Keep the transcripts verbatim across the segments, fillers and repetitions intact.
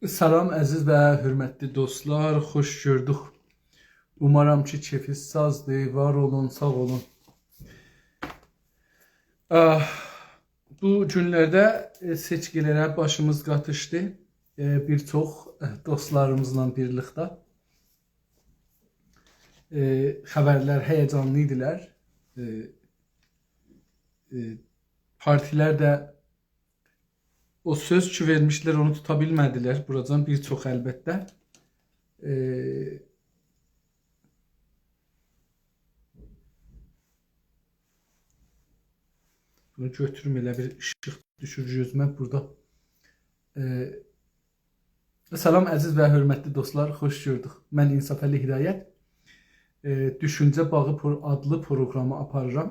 سلام، عزیز و حؤرمتلی دوستلار، خوش گؤردوک. اومارام کی، کئفینیز سازدیر، وار اولون، ساغ اولون. آه، بو گونلرده، ائ، سئچکی‌لره باشیمیز قاتیشدی. ائ، بیر چوخ، ائ، دوستلاریمیزلا بیرلیکده. ائ، خبرلر هیجانلی ایدیلر. ائ، ائ، پارتی‌لر ده او سؤز کی وئرمیشدیلر، اونو توتا بیلمه‌دیلر. بوراجان بیر چوخ، البته. ائ، بونو گؤتوروم، ائله بیر ایشیق دوشور گؤزومه بورادا. ائ، سلام، عزیز و حؤرمتلی دوستلار، خوش گؤردوک. من انصافعلی هدایت، ائ، دوشونجه باغی پرو-، آدلی پروگرامی آپاریرام.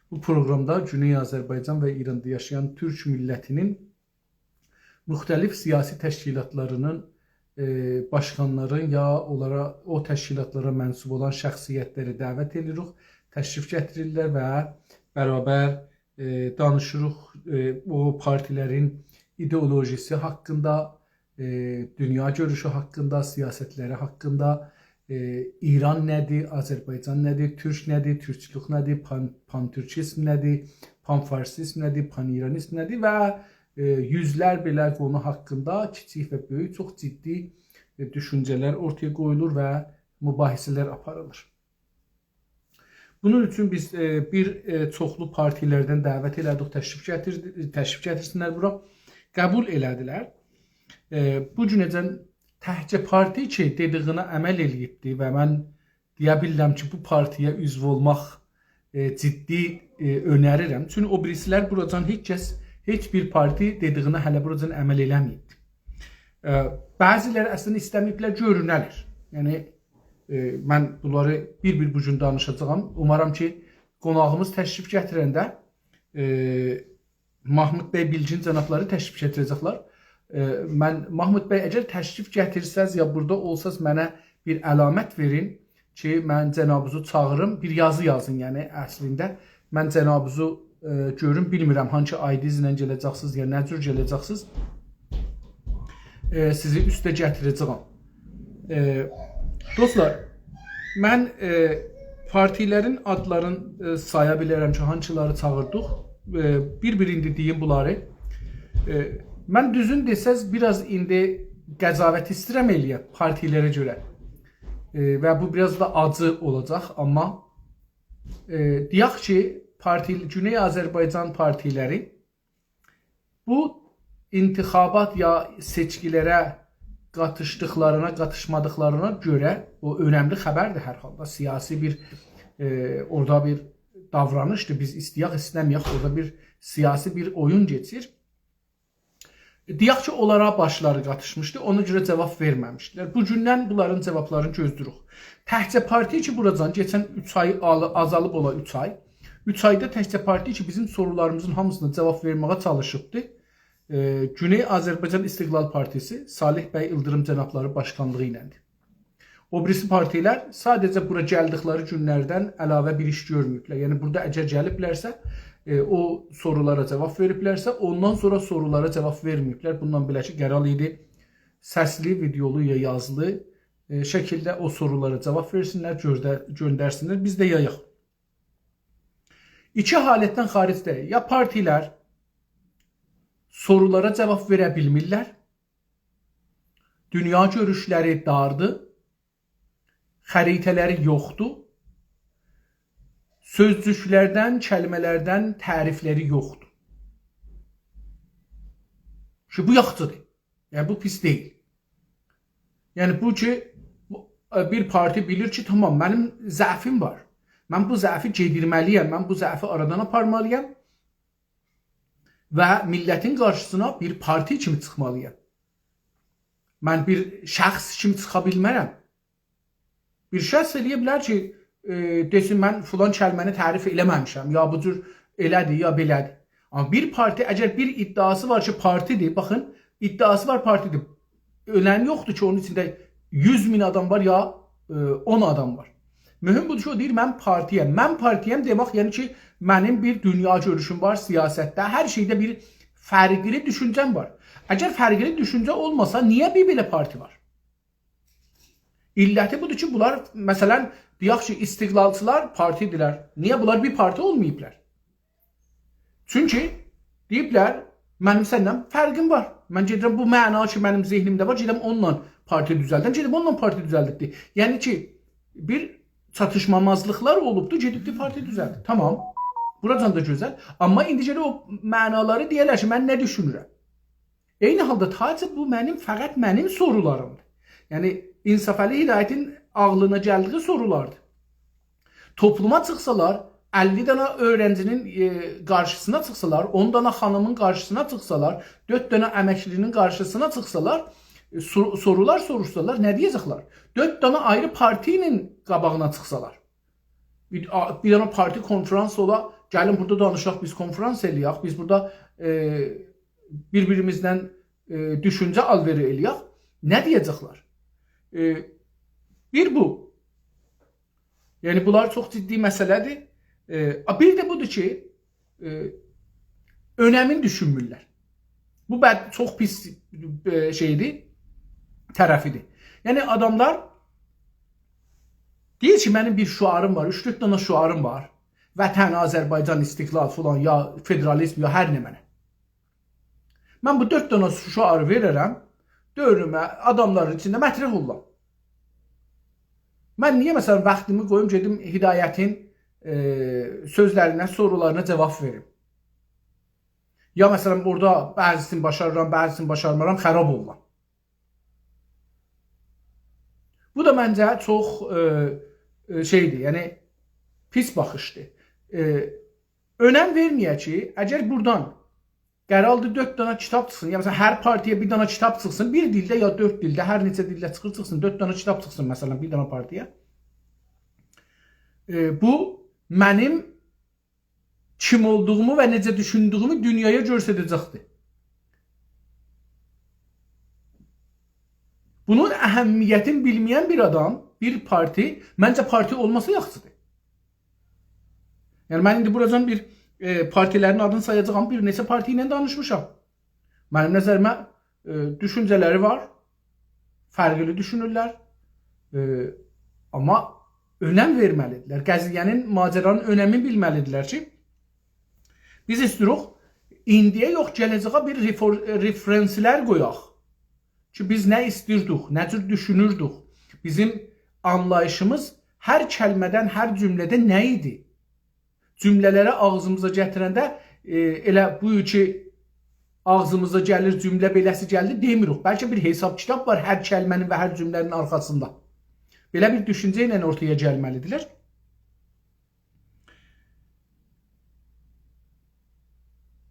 بو پروگرامدا گونئی آذربایجان و ایراندا یاشایان تورک میللتی‌نین موختلیف سیاسی تشکیلاتلاری‌نین، ائ، باشقانلارین یا اونلارا، او تشکیلاتلارا منسوب اولان شخصیتلری دعوت ائدیریک، تشریف گتیریرلر و برابر، ائ، دانیشیریق، ائ، او پارتی‌لرین ایدئولوژی‌سی حاقیندا، ائ، دونیا گؤروشو حاقیندا، سیاستلری حاقیندا، ائ، ایران نه‌دیر، آذربایجان نه‌دیر، تورک نه‌دیر، تورکچولوک نه‌دیر، پان-، پان‌تورکیزم نه‌دیر، پان‌فارسیزم نه‌دیر، پان‌ایرانیزم نه‌دیر و، ائ، یوزلر بئله قونو حاقیندا کیچیک و بؤیوک چوخ جدی، ائ، دوشونجه‌لر اورتایا قویولور و مباحثه‌لر آپاریلیر. بونون اوچون بیز، ائ، بیر، ائ، چوخلو پارتی‌لردن دعوت ائله‌دیک، تشریف گتیر-، تشریف گتیرسینلر بورا. قبول ائله‌دیلر. ائ، بو گونه‌جن تکجه پارتی کی، دئدیگینه عمل ائله‌ییبدی و من دئیه بیلیرم کی، بو پارتی‌یه عضو اولماق، ائ، جدی، ائ، اؤنریرم. چونکی او بیریسی‌لر بوراجان هئچ کس، هئچ بیر پارتی دئدیگینه هله بوراجان عمل ائله‌مه‌ییبدی. ائ، بعضی‌لری اصلینده ایسته‌مه‌ییبلر گؤرونه‌لر. یعنی، ائ، من بونلاری بیر-بیر بو گون دانیشاجاغام. اومارام کی، قوناغیمیز تشریف گتیرنده، ائ، محمود بی بیلگین جنابلاری تشریف گتیره‌جکلر. ائ، من، محمود بی، اگر تشریف گتیرسز یا بورادا اولساز، منه بیر علامت وئرین کی، من جنابینیزی چاغیریم، بیر یازی یازین، یعنی اصلینده. من جنابینیزی، ائ، گؤروم، بیلمیرم هانسی آی‌دی ایله گله‌جکسینیز یا نه جور گله‌جکسینیز. ائ، سیزی اوسته گتیره‌جه‌یم. ائ، دوستلار، من، ائ، پارتی‌لرین آدلارینی، ائ، سایا بیلرم کی، هانسیلاری چاغیردیق. ائ، بیر-بیر ایندی دئییم بونلاری. ائ، من دوزون دئسز، بیر آز ایندی قضاوت ایسته‌ییرم ائله‌یم پارتی‌لره گؤره. ائ، و بو بیر آز دا آجی اولاجاق، آمما، ائ، دئیک کی، پارتی، گونئی آذربایجان پارتی‌لری بو انتخابات یا سئچکی‌لره قاتیشدیقلارینا، قاتیشمادیقلارینا گؤره، او اؤنملی خبردیر هر حالدا. سیاسی بیر، ائ، اورادا بیر داورانیشدیر. بیز ایسته‌یک، ایسته‌مه‌یک، اورادا بیر سیاسی بیر اویون کئچیر. دئیک کی، اونلارا باشلاری قاتیشمیشدی، اونا گؤره جاواب وئرمه‌میشدیلر. بو گوندن بونلارین جاوابلارینی گؤزله‌ییریک. تکجه پارتی کی، بوراجان کئچن اوچ آی آلی-، آزالیب اولا اوچ آی. اوچ آیدا تکجه پارتی کی، بیزیم سورولاریمیزین هامیسینا جاواب وئرمه‌یه چالیشیبدی. ائ، گونئی آذربایجان استقلال پارتی‌سی، صالح بی ایلدیریم جنابلاری باشقانلیغی ایلندی. او بیریسی پارتی‌لر ساده‌جه بورا گلدیکلری گونلردن علاوه بیر ایش گؤرمه‌ییبلر. یعنی، بورادا اگر گلیبلرسه، ائ، او سورولارا جاواب وئریبلرسه، اوندان سونرا سورولارا جاواب وئرمه‌ییبلر. بوندان بئله کی، قرار ایدی سسلی، ویدئولو یا یازیلی، ائ، شکیلده او سورولارا جاواب وئرسینلر، گؤرده-، گؤندرسینلر، بیز ده یایاق. ایکی حالتدن خارج دئییل. یا پارتی‌لر سورولارا جاواب وئره بیلمیرلر، دونیا گؤروشلری داردی، خریطه‌لری یوخدور، سؤزجوکلردن، کلمه‌لردن تعریفلری یوخدور. کی، بو یاخشیدیر. یعنی، بو پیس دئییل. یعنی، بو کی، بو، ائ، بیر پارتی بیلیر کی، تامام، منیم ضعفیم وار. من بو ضعفی گئدیرمه‌لی‌یم، من بو ضعفی آرادان آپارمالی‌یام. و میللتین قارشیسینا بیر پارتی کیمی چیخمالی‌یام. من بیر شخص کیمی چیخا بیلمرم. بیر شخص ائلیه بیلر کی، ائ، دئسین، «من فلان کلمه‌نی تعریف ائله‌مه‌میشم، یا بو جور ائله‌دیر، یا بئله‌دیر.» آمما بیر پارتی، اگر بیر ادعاسی وار کی، پارتی‌دیر، باخین، ادعاسی وار، پارتی‌دیر. اؤنمی یوخدور کی، اونون ایچینده یوز مین آدام وار، یا، ائ، اون آدام وار. مهم بودور کی، او دئییر: «من پارتی‌یم.» من پارتی‌یم دئمک، یعنی کی، منیم بیر دونیا گؤروشوم وار سیاستده، هر شئیده بیر فرقلی دوشونجه‌م وار. اگر فرقلی دوشونجه اولماسا، نییه بیر بئله پارتی وار؟ علتی بودور کی، بونلار، مثلا، دئیک کی، استقلالچیلار پارتی‌دیرلر. نییه بونلار بیر پارتی اولماییبلار؟ چونکی دئییبلر: «منیم سنن فرقیم وار. من گئدیرم بو معنا کی، منیم ذهنیمده وار، گئدم اونونلا پارتی دوزلدم، گئدیب اونونلا پارتی دوزلدیبدی.» یعنی کی، بیر چاتیشمامازلیقلار اولوبدو، گئدیبدی پارتی دوزلدی. تامام. بوراجان دا گؤزل. آمما ایندی گرک او معنالاری دئیه‌لر کی، من نه دوشونورم. عینی حالدا تاجی، بو منیم، فقط منیم سورولاریمدیر. یعنی، انصافعلی هدایتین عاغلینا گلدیگی سورولاردیر. توپلوما چیخسالار، اللی دانا اؤیرنجی‌نین، ائ، قارشیسینا چیخسالار، اون دانا خانیمین قارشیسینا چیخسالار، دؤرد دانا امکلی‌نین قارشیسینا چیخسالار، ائ، سو-، سورولار سوروشسالار، نه دئیه‌جکلر؟ دؤرد دانا آیری پارتی‌نین قاباغینا چیخسالار. بیر، آ، بیر دانا پارتی کنفرانس اولا، گلین بورادا دانیشاق، بیز کنفرانس ائله‌یک، بیز بورادا، ائ، بیر-بیریمیزدن، ائ، دوشونجه آل‌وئری ائله‌یک. نه دئیه‌جکلر؟ ائ، بیر بو. یعنی، بونلار چوخ جدی مسئله‌دیر. ائ، آ، بیر ده بودور کی، ائ، اؤنمین دوشونمورلر. بو بد، چوخ پیس، ائ، شئیدیر، طرفیدیر. یعنی، آداملار دئییر کی، منیم بیر شعاریم وار، اوچ-دؤرد دانا شعاریم وار. وطن، آذربایجان، استقلال فلان، یا فدرالیزم، یا هر نمنه. من بو دؤرد دانا شعاری وئررم، دؤنومه، آداملارین ایچینده مطرح اوللام. من نییه، مثلا، واختیمی قویوم، گئدیم هدایتین، ائ، سؤزلرینه، سورولارینا جاواب وئریم؟ یا، مثلا، اورادا بعضی‌سینی باشاریرام، بعضی‌سینی باشارمیرام، خراب اوللام. بو دا منجه چوخ، ائ، ائ، شئیدیر، یعنی پیس باخیشدیر. ائ، اؤنم وئرمه‌یک کی، اگر بورادان قراردی دؤرد دانا کیتاب چیخسین، یا، مثلا، هر پارتی‌یه بیر دانا کیتاب چیخسین، بیر دیلده یا دؤرد دیلده، هر نئچه دیلده چیخیر چیخسین، دؤرد دانا کیتاب چیخسین، مثلا، بیر دانا پارتی‌یه. ائ، بو منیم کیم اولدوغومو و نئجه دوشوندویومو دونیایا گؤستره‌جکدیر. بونون اهمیتینی بیلمه‌ین بیر آدام، بیر پارتی، منجه پارتی اولماسا یاخشیدیر. یعنی، من ایندی بوراجان بیر، ائ، پارتی‌لرین آدینی سایاجاغام، بیر نئچه پارتی ایله دانیشمیشام. منیم نظریمه، ائ، دوشونجه‌لری وار، فرقلی دوشونورلر. ائ، آمما اؤنم وئرمه‌لیدیرلر. قضیه‌نین، ماجرانین اؤنمینی بیلمه‌لیدیرلر کی، بیز ایستیروق ایندی‌یه یوخ، گله‌جه‌یه بیر رفر-، رفرنس‌لر قویاق. کی، بیز نه ایستیردیک، نه جور دوشونوردوک، بیزیم آنلاییشیمیز، هر کلمه‌دن، هر جمله‌دن نه ایدی؟ جمله‌لری آغزیمیزا گتیرنده، ائ، ائله بو کی، آغزیمیزا گلیر، جمله بئله‌سی گلدی دئمیریک. بلکه بیر حساب کیتاب وار هر کلمه‌نین و هر جمله‌نین آرخاسیندا. بئله بیر دوشونجه ایله اورتایا گلمه‌لیدیرلر.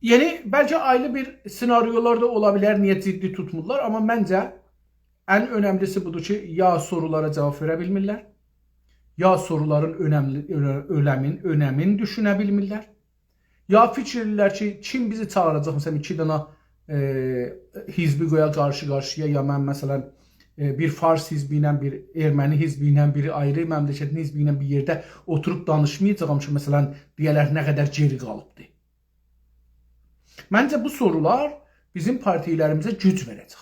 یعنی، بلکه آیری بیر سناریولار دا اولا بیلر، نییه جدی توتمورلار، آمما منجه ان اؤنملی‌سی بودور کی، یا سورولارا جاواب وئره بیلمیرلر، یا سورولارین اؤنملی، اؤنه-، اؤنمین، اؤنمین دوشونه بیلمیرلر، یا فیکیر ائدیرلر کی، کیم بیزی چاغیراجاق، مثلا، ایکی دانا، ائ، حزبی قویا قارشی-قارشییا، یا من، مثلا، ائ، بیر فارس حزبی ایله، بیر ارمنی حزبی ایله، بیر آیری مملکتین حزبی ایله بیر یئرده اوتوروب دانیشمایاجاغام کی، مثلا، دئیه‌لر نه قدر گئری قالیبدی. منجه بو سورولار بیزیم پارتی‌لریمیزه گوج وئره‌جک.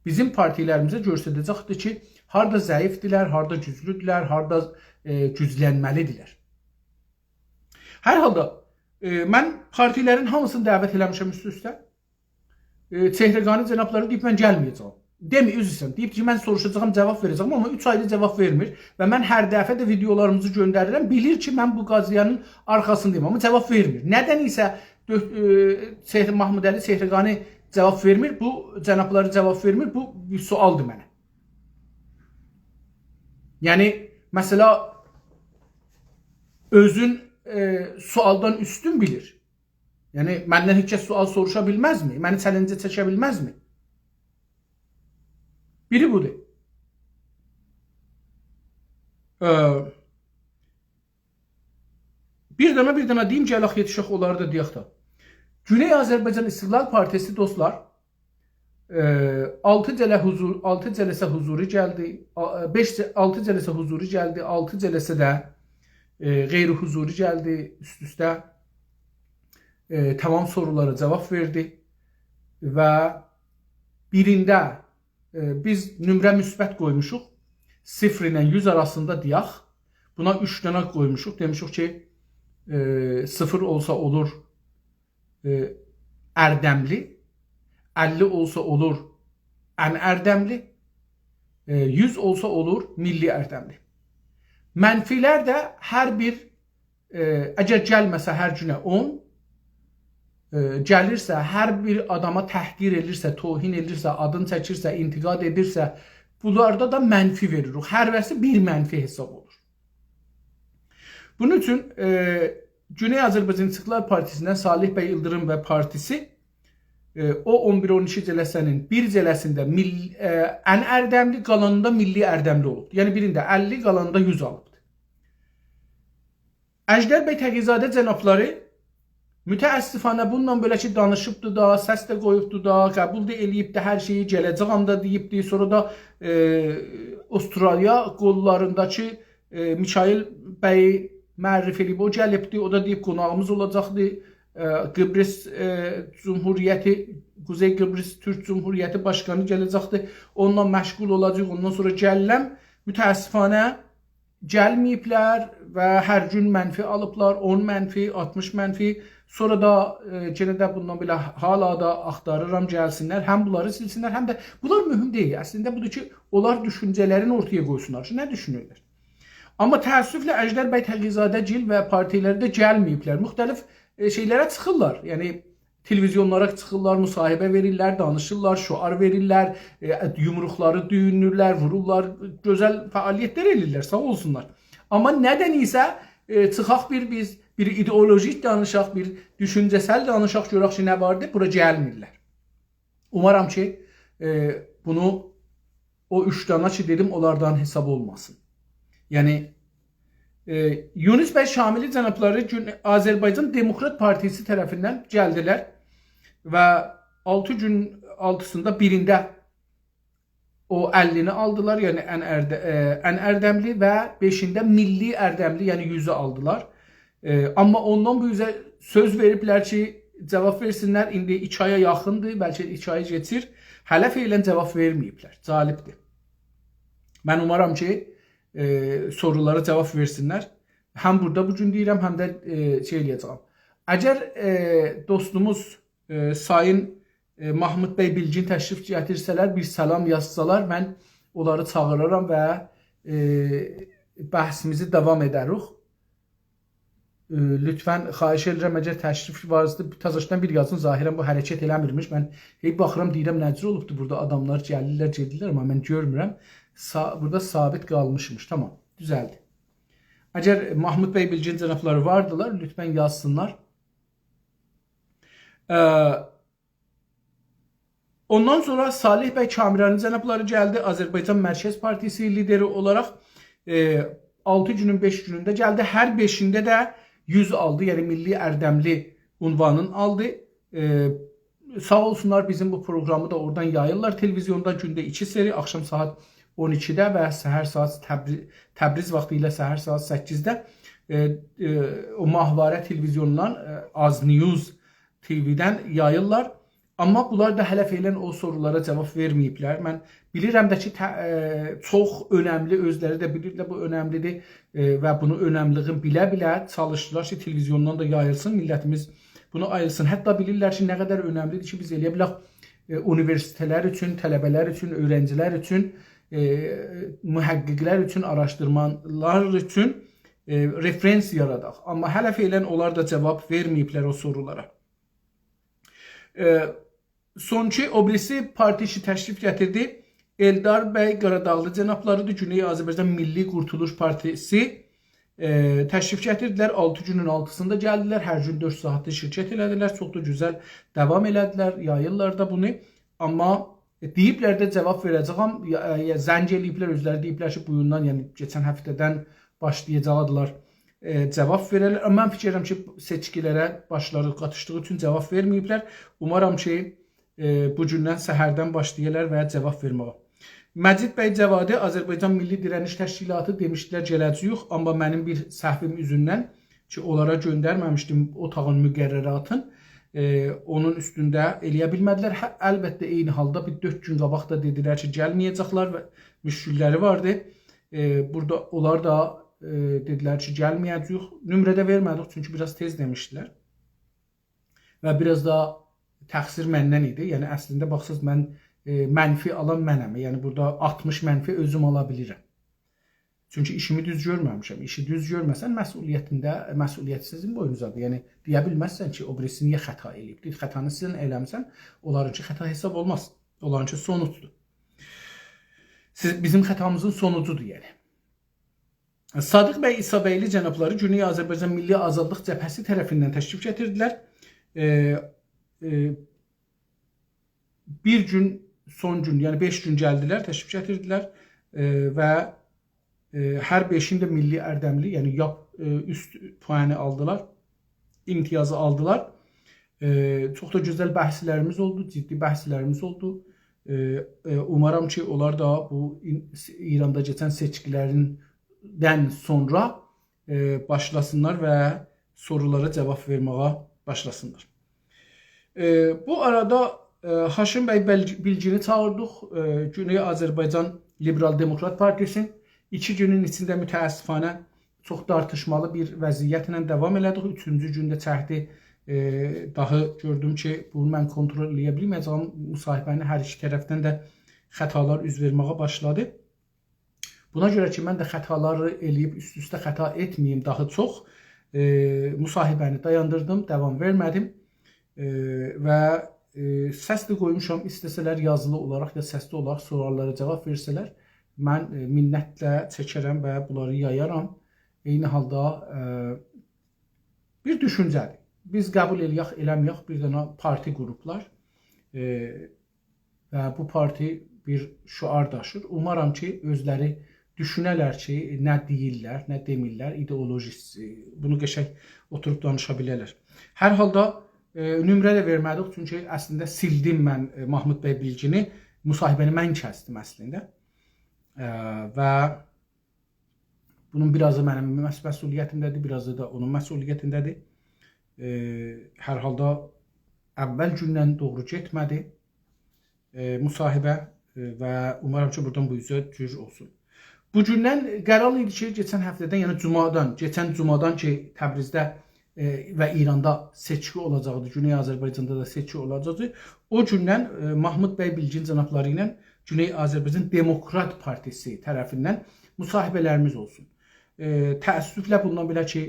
بیزیم پارتی‌لریمیزه گؤستره‌جکدیر کی، هاردا ضعیفدیرلر، هاردا گوجلودورلر، هاردا، ائ، گوجلنمه‌لیدیرلر. هر حالدا، ائ، من پارتی‌لرین هامیسینی دعوت ائله‌میشم اوست-اوسته. ائ، چهرگانی جنابلاری دئییب، من گلمه‌یه‌جه‌یم. دئمیر، عذر ایسته‌ییرم. دئییب کی، من سوروشاجاغام، جاواب وئره‌جه‌یم، آمما اوچ آیدا جاواب وئرمیر و من هر دفعه ده ویدئولاریمیزی گؤندریرم. بیلیر کی، من بو قضیه‌نین آرخاسیندایام، آمما جاواب وئرمیر. ندن ایسه دؤ-، ائ، چهر-، محمودعلی چهرگانی جاواب وئرمیر، بو جنابلاری جاواب وئرمیر، بو بیر سؤالدیر منه. یعنی، مثلا، اؤزون، ائ، سؤالدان اوستون بیلیر. یعنی، مندن هئچ کس سؤال سوروشا بیلمزمی؟ منی چلنجه چکه بیلمزمی؟ بیری بودور. ائ، بیر دنه، بیر دنه دئییم، گلک یئتیشک، اونلاری دا دئیک ده. گونئی آذربایجان استقلال پارتی‌سی، دوستلار، ائ، آلتی جله حضور، آلتی جلسه حضوری گلدی، آ، بئش جه-، آلتی جلسه حضوری گلدی، آلتی جلسه ده، ائ، غیر حضوری گلدی، اوست-اوسته، ائ، تمام سورولارا جاواب وئردی و بیرینده، ائ، بیز نمره مثبت قویموشوق، صفر ایله یوز آراسیندا دئیک. بونا اوچ دنه قویموشوق، دئمیشیک کی، ائ، صفر اولسا اولور، ائ، اردملی، اللی اولسا اولور ان اردملی، ائ، یوز اولسا اولور میللی اردملی. منفی‌لر ده هر بیر، ائ، اگر گلمه‌سه هر گونه اون، ائ، گلیرسه، هر بیر آداما تحقیر ائدیرسه، توهین ائدیرسه، آدینی چکیرسه، انتقاد ائدیرسه، بونلاردا دا منفی وئریریک. هره‌سی بیر منفی حساب اولور. بونون اوچون، ائ، گونئی آذربایجان استقلال پارتیسیندن صالح بی ایلدیریم و پارتیسی، ائ، او اون بیر اون ایکی جلسه‌نین بیر جلسه‌سینده میل-، ائ، ان اردملی، قالانیندا میللی اردملی اولوبدور. یعنی بیرینده اللی، قالانیندا یوز آلیبدیر. اژدر بی تقی‌زاده جنابلاری متأسفانه بونونلا بئله کی دانیشیبدی دا، سس ده قویوبدو دا، قبول ده ائله‌ییبدی هر شئیی، گله‌جه‌یم ده دئییبدی. سونرا دا، ائ، استرالیا قوللارینداکی، ائ، میکائیل بیی معرفی ائله‌ییب، او گلیبدی، او دا دئییب قوناغیمیز اولاجاقدی. ائ، قیبریس، ائ، جمهوریتی، قوزئی قیبریس تورک جمهوریتی باشقانی گله‌جکدی، اونونلا مشغول اولاجاق، اوندان سونرا گلیرم. متأسفانه گلمه‌ییبلر و هر گون منفی آلیبلار، اون منفی، آلتمیش منفی. سونرا دا، ائ، یئنه ده بوندان بئله حالا دا آختاریرام گلسینلر، هم بونلاری سیلسینلر، هم ده بونلار مهم دئییل. اصلینده بودور کی، اونلار دوشونجه‌لرینی اورتایا قویسونلار کی، نه دوشونورلر. آمما تأسفله اژدر بی تقی‌زاده‌گیل و پارتی‌لری ده گلمه‌ییبلر. مختلف، ائ، شئیلره چیخیرلار. یعنی تلویزیونلارا چیخیرلار، مصاحبه وئریرلر، دانیشیرلار، شعار وئریرلر، ائ، یومروقلاری دویونلورلر، وورورلار، گؤزل فعالیتلر ائله‌ییرلر، ساغ اولسونلار. آمما ندن ایسه، ائ، چیخاق بیر، بیز بیر ایدئولوژیک دانیشاق، بیر دوشونجه‌سل دانیشاق، گؤرک کی، نه واردی، بورا گلمیرلر. اومارام کی، ائ، بونو او اوچ دانا کی دئدیم، اونلاردان حساب اولماسین. یعنی، ائ، یونس بی شاملی جنابلاری گون-، آذربایجان دموکرات پارتیسی طرفیندن گلدیلر و آلتی گون آلتیسیندا بیرینده او اللینی آلدیلار، یعنی ان ارده-، ائ، ان اردملی و بئشینده میللی اردملی، یعنی یوزو آلدیلار. ائ، آمما اوندان بو اوزه سؤز وئریبلر کی، جاواب وئرسینلر. ایندی ایکی آیا یاخیندیر، بلکه ایکی آی کئچیر. هله فعلا جاواب وئرمه‌ییبلر. جالبدیر. من اومارام کی، ائ، سورولارا جاواب وئرسینلر. هم بورادا بو گون دئییرم، هم ده، ائ، شئی ائله‌یه‌جم. اگر، ائ، دوستوموز، ائ، سایین، ائ، محمود بی بیلگین تشریف گتیرسه‌لر، بیر سلام یازسالار، من اونلاری چاغیرارام و، ائ، بحثیمیزی داوام ائده‌ریک. ائ، لطفا خواهش ائدیرم، اگر تشریف واریزدی، تازاشدان بیر یازین، ظاهرا بو حرکت ائله‌میرمیش. من هئی باخیرام، دئییرم، نه جور اولوبدو بورادا، آداملار گلیرلر، گئدیرلر، آمما من گؤرمورم. سا-، بورادا ثابت قالمیشمیش. تامام، دوزلدی. اگر محمود بی بیلگین جنابلاری واردیلار، لطفا یازسینلار. ائ، اوندان سونرا صالح بی کامرانی جنابلاری گلدی، آذربایجان مرکز پارتیسی لیدری اولاراق، ائ، آلتی گونون بئش گونونده گلدی. هر بئشینده ده یوز آلدی، یعنی میللی اردملی عنوانین آلدی. ائ، ساغ اولسونلار، بیزیم بو پروگرامی دا اورادان یاییرلار تلویزیوندا، گونده ایکی سری، آخشام ساعات اون ایکیده و سحر ساعات تبری-، تبریز واختی ایله سحر ساعات سککیزده، ائ، ائ، او ماهواره تلویزیوندان، ائ، آز نیوز تی‌وی‌دن یاییرلار. آمما بونلار دا هله فعلا او سورولارا جاواب وئرمه‌ییبلر. من بیلیرم ده کی، ته-، ائ، چوخ اؤنملی، اؤزلری ده بیلیرلر بو اؤنملیدیر، ائ، و بونو اؤنملیگین بیله-بیله چالیشدیلار کی، تلویزیوندان دا یاییلسین، میللتیمیز بونو آییلسین. حتی بیلیرلر کی، نه قدر اؤنملیدیر کی، بیز ائله‌یه بیلک، ائ، اونیوئرسیتئتلر اوچون، طلبه‌لر اوچون، اؤیرنجیلر اوچون، ائ، محققلر اوچون، آراشدیرمالار اوچون، ائ، رفرنس یاراداق. آمما هله فعلا اونلار دا جاواب وئرمه‌ییبلر او سورولارا. ائ، سونکی او بیریسی پارتی کی تشریف گتیردی، ائلدار بی قاراداغلی جنابلاریدیر، گونئی آذربایجان میللی قورتولوش پارتیسی. ائ، تشریف گتیردیلر، آلتی گونون آلتیسیندا گلدیلر، هر گون دؤرد ساعاتی شرکت ائله‌دیلر، چوخ دا گؤزل داوام ائله‌دیلر، یاییرلار دا بونو. آمما، ائ، دئییبلر ده جاواب وئره‌جه‌یم، یا، یا زنگ ائله‌ییبلر، اؤزلری دئییبلر کی، بو گوندن، یعنی کئچن هفته‌دن باشلایاجاقدیلار، ائ، جاواب وئره‌لر. آمما من فیکیر ائدیرم کی، سئچکی‌لره باشلاری قاتیشدیغی اوچون جاواب وئرمه‌ییبلر. اومارام کی، ائ، بو گوندن، سحردن باشلاییرلار و جواب وئرمه‌یه. مجید بی جوادی، آذربایجان میللی دیرنیش تشکیلاتی، دئمیشدیلر گله‌جه‌ییک، آمما منیم بیر سهویم اوزوندن کی، اونلارا گؤندرمه‌میشدیم اوتاغین مقرراتین، ائ، اونون اوستونده ائلیه بیلمه‌دیلر. هه، البته، عینی حالدا بیر دؤرد گون قاباق دا دئدیلر کی، گلمه‌یه‌جکلر و مشکل‌لری واردی. ائ، بورادا اونلار دا، ائ، دئدیلر کی، گلمه‌یه‌جه‌ییک. نمره ده وئرمه‌دیک، چونکی بیر آز تئز دئمیشدیلر. و بیر آز دا تقصیر مندن ایدی. یعنی، اصلینده باخساز، من، ائ، منفی آلان منم. یعنی، بورادا آلتمیش منفی اؤزوم آلا بیلیرم. چونکی ایشیمی دوز گؤرمه‌میشم. ایشی دوز گؤرمه‌سن، مسئولیتینده، مسئولیت سیزین بوینوزدادیر. یعنی، دئیه بیلمزسن کی، او بیریسی نییه خطا ائله‌ییب. دئییر، خطانی سیزین ائله‌میسن، اونلارینکی خطا حساب اولماز. اونلارینکی سونوجدور. سیز، بیزیم خطامیزین سونوجودور، یعنی. صادق بی عیسی‌بیگلی جنابلاری گونئی آذربایجان میللی آزادلیق جبهه‌سی طرفیندن تشریف گتیردیلر. ائ، ائ، بیر گون، سون گون، یعنی بئش گون گلدیلر، تشریف گتیردیلر، ائ، و، ائ، هر بئشین ده میللی اردملی، یعنی یاپ، ائ، اوست پوانی آلدیلار، امتیازی آلدیلار. ائ، چوخ دا گؤزل بحث‌لریمیز اولدو، جدی بحث‌لریمیز اولدو. ائ، ائ، اومارام کی، اونلار دا بو این-، ایراندا کئچن سئچکی‌لریندن سونرا، ائ، باشلاسینلار و سورولارا جواب وئرمه‌یه باشلاسینلار. ائ، بو آرادا، ائ، هاشم بی بیلگ-، بیلگینی چاغیردیق، ائ، گونئی آذربایجان لیبرال دموکرات پارتیسین. ایکی گونون ایچینده متأسفانه چوخ تارتیشمالی بیر وضعیتله داوام ائله‌دیک. اوچونجو گون ده چکدی. ائ، داها گؤردوم کی، بونو من کنترل ائلیه بیلمه‌یه‌جم. مصاحبه‌نین هر ایکی طرفدن ده خطالار اوز وئرمه‌یه باشلادی. بونا گؤره کی، من ده خطالاری ائلییب اوست-اوسته خطا ائتمه‌ییم داها چوخ، ائ، مصاحبه‌نی دایاندیردیم، داوام وئرمه‌دیم. ائ، و، ائ، سس ده قویموشام، ایسته‌سه‌لر یازیلی اولاراق یا سسلی اولاراق سؤاللارا جواب وئرسه‌لر، من، ائ، منتله چکرم و بونلاری یایارام. عینی حالدا، ائ، بیر دوشونجه‌دیر. بیز قبول ائلیک، ائله‌مه‌یک، بیر دنه پارتی قوروبلار. ائ، و بو پارتی بیر شعار داشیر. اومارام کی، اؤزلری دوشونه‌لر کی، نه دئییرلر، نه دئمیرلر، ایدئولوژیسی. بونو قشنگ اوتوروب دانیشا بیله‌لر. هر حالدا، ائ، نمره ده وئرمه‌دیک، چونکی اصلینده سیلدیم من، ائ، محمود بی بیلگینی، مصاحبه‌نی من کسدیم اصلینده. ائ، و بونون بیر آزی منیم مس-، مسئولیتیمده‌دیر، بیر آزی دا اونون مسئولیتینده‌دیر. ائ، هر حالدا اول گوندن دوغرو گئتمه‌دی، ائ، مصاحبه، ائ، و اومارام کی، بورادان بو اوزه جور اولسون. بو گوندن قرار ایدی کی، کئچن هفته‌دن، یعنی جمعه‌دن، کئچن جمعه‌دن کی، تبریزده، ائ، و ایراندا سئچکی اولاجاقدی، گونئی آذربایجاندا دا سئچکی اولاجاقدی. او گوندن، ائ، محمود بی بیلگین جنابلاری ایله گونئی آذربایجان دموکرات پارتیسی طرفیندن مصاحبه‌لریمیز اولسون. ائ، تأسفله بوندان بئله کی،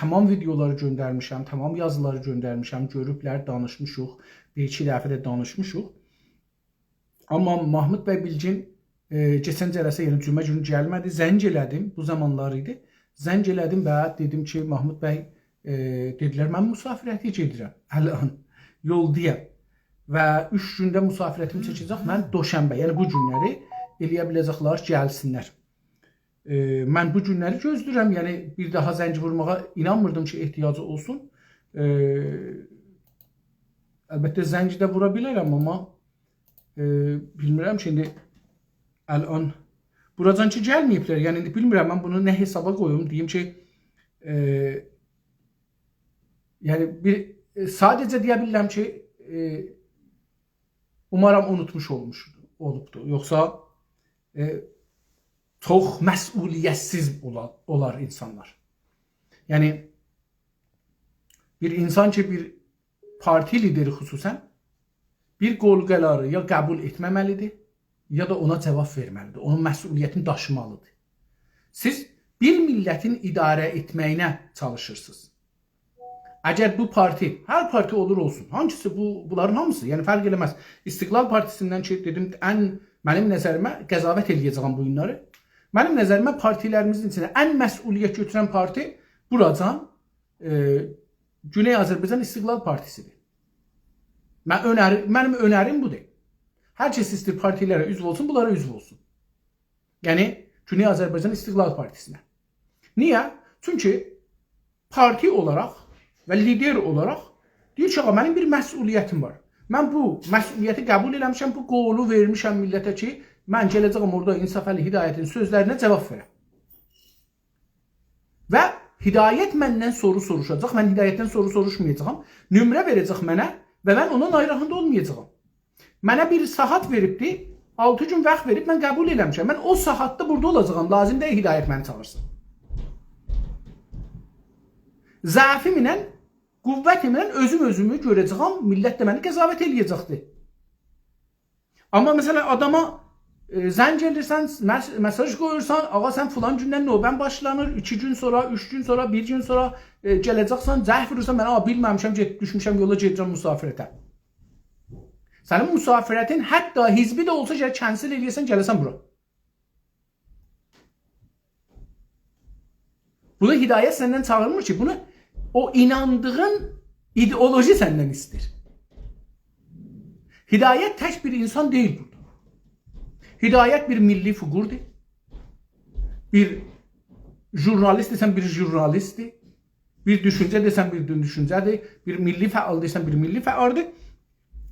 تمام ویدئولاری گؤندرمیشم، تمام یازیلاری گؤندرمیشم، گؤروبلر، دانیشمیشیق، بیر-ایکی دفعه ده دانیشمیشیق. آمما محمود بی بیلگین، ائ، کئچن جلسه، یعنی جمعه گونو گلمه‌دی، زنگ ائله‌دیم، بو زامانلار ایدی. زنگ ائله‌دیم و دئدیم کی، محمود بی، ائ، دئدیلر، من مسافرته گئدیرم، الان یولدایام. و اوچ گونده مسافرتیمی چکه‌جک، من دوشنبه، یعنی بو گونلری ائلیه بیله‌جکلر گلسینلر. ائ، من بو گونلری گؤزله‌ییرم، یعنی بیر داها زنگ وورماغا اینانمیردیم کی، احتیاجی اولسون. ائ، البته، زنگ ده وورا بیلرم، آمما، ائ، بیلمیرم کی، ایندی الان بوراجان کی گلمه‌ییبلر. یعنی، ایندی بیلمیرم، من بونو نه حسابا قویوم، دئییم کی، ائ، یعنی، بیر، ائ، ساده‌جه دئیه بیلیرم کی، ائ، اومارام اونوتموش اولموش، اولوبدو. یوخسا، ائ، چوخ مسئولیت‌سیز اولا-، اولار اینسانلار. یعنی، بیر اینسان کی، بیر پارتی لیدری خصوصاً بیر قول قراری یا قبول ائتمه‌مه‌لیدیر، یا دا اونا جواب وئرمه‌لیدیر. اونون مسئولیتینی داشیمالیدیر. سیز بیر میللتین اداره ائتمه‌یینه چالیشیرسینیز. اگر بو پارتی، هر پارتی اولور اولسون، هانگیسی بو، بونلارین هامیسی، یعنی فرق ائله‌مز. استقلال پارتیسیندن کی، دئدیم، ان، منیم نظریمه، قضاوت ائله‌یه‌جه‌یم بو گونلری. منیم نظریمه، پارتی‌لریمیزین ایچینده ان مسئولیت گؤتورن پارتی بوراجان، ائ، گونئی آذربایجان استقلال پارتیسیدیر. من اؤنری-، منیم اؤنریم بودور. هر کس ایسته‌ییر پارتی‌لره عضو اولسون، بونلارا عضو اولسون. یعنی، گونئی آذربایجان استقلال پارتیسینه. نییه؟ چونکی پارتی اولاراق و لیدر اولاراق دئییر کی، آغا، منیم بیر مسئولیتیم وار. من بو مسئولیتی قبول ائله‌میشم، بو قولو وئرمیشم میللته کی، من گله‌جه‌یم اورادا انصافعلی هدایتین سؤزلرینه جواب وئرم. و هدایت مندن سورو سوروشاجاق، من هدایتدن سورو سوروشمایاجاغام. نمره وئره‌جک منه و من اوندان آیری حالدا اولمایاجاغام. منه بیر ساعات وئریبدی، آلتی گون واخت وئریب، من قبول ائله‌میشم. من او ساعاتدا بورادا اولاجاغام، لازیم دئییل هدایت منی چاغیرسین. ضعفیمله، قوتیمله اؤزوم اؤزومو گؤره‌جه‌یم، میللت ده منی قضاوت ائله‌یه‌جکدی. آمما مثلا آداما، ائ، زنگ ائدیرسن، مس-، مساژ قویورسان، «آغا، سن فلان گوندن نوبه‌ن باشلانیر»، ایکی گون سونرا، اوچ گون سونرا، بیر گون سونرا، ائ، گله‌جکسن، زنگ وورورسان منه، «آ، بیلمه‌میشم، گئت-، دوشموشم یولا، گئدیرم مسافرته.» سنین مسافرتین حتی حزبی ده اولسا گرک کنسل ائله‌یه‌سن، گله‌سن بورا. بونو هدایت سندن چاغیرمیر کی، بونو او ایناندیغین ایدئولوژی سندن ایسته‌ییر. هدایت تک بیر اینسان دئییل بورادا. هدایت بیر میللی فیگوردور. بیر ژورنالیست دئسن بیر ژورنالیستدیر. بیر دوشونجه دئسن بیر دوشونجه‌دیر. بیر میللی فعال دئسن بیر میللی فعالدیر.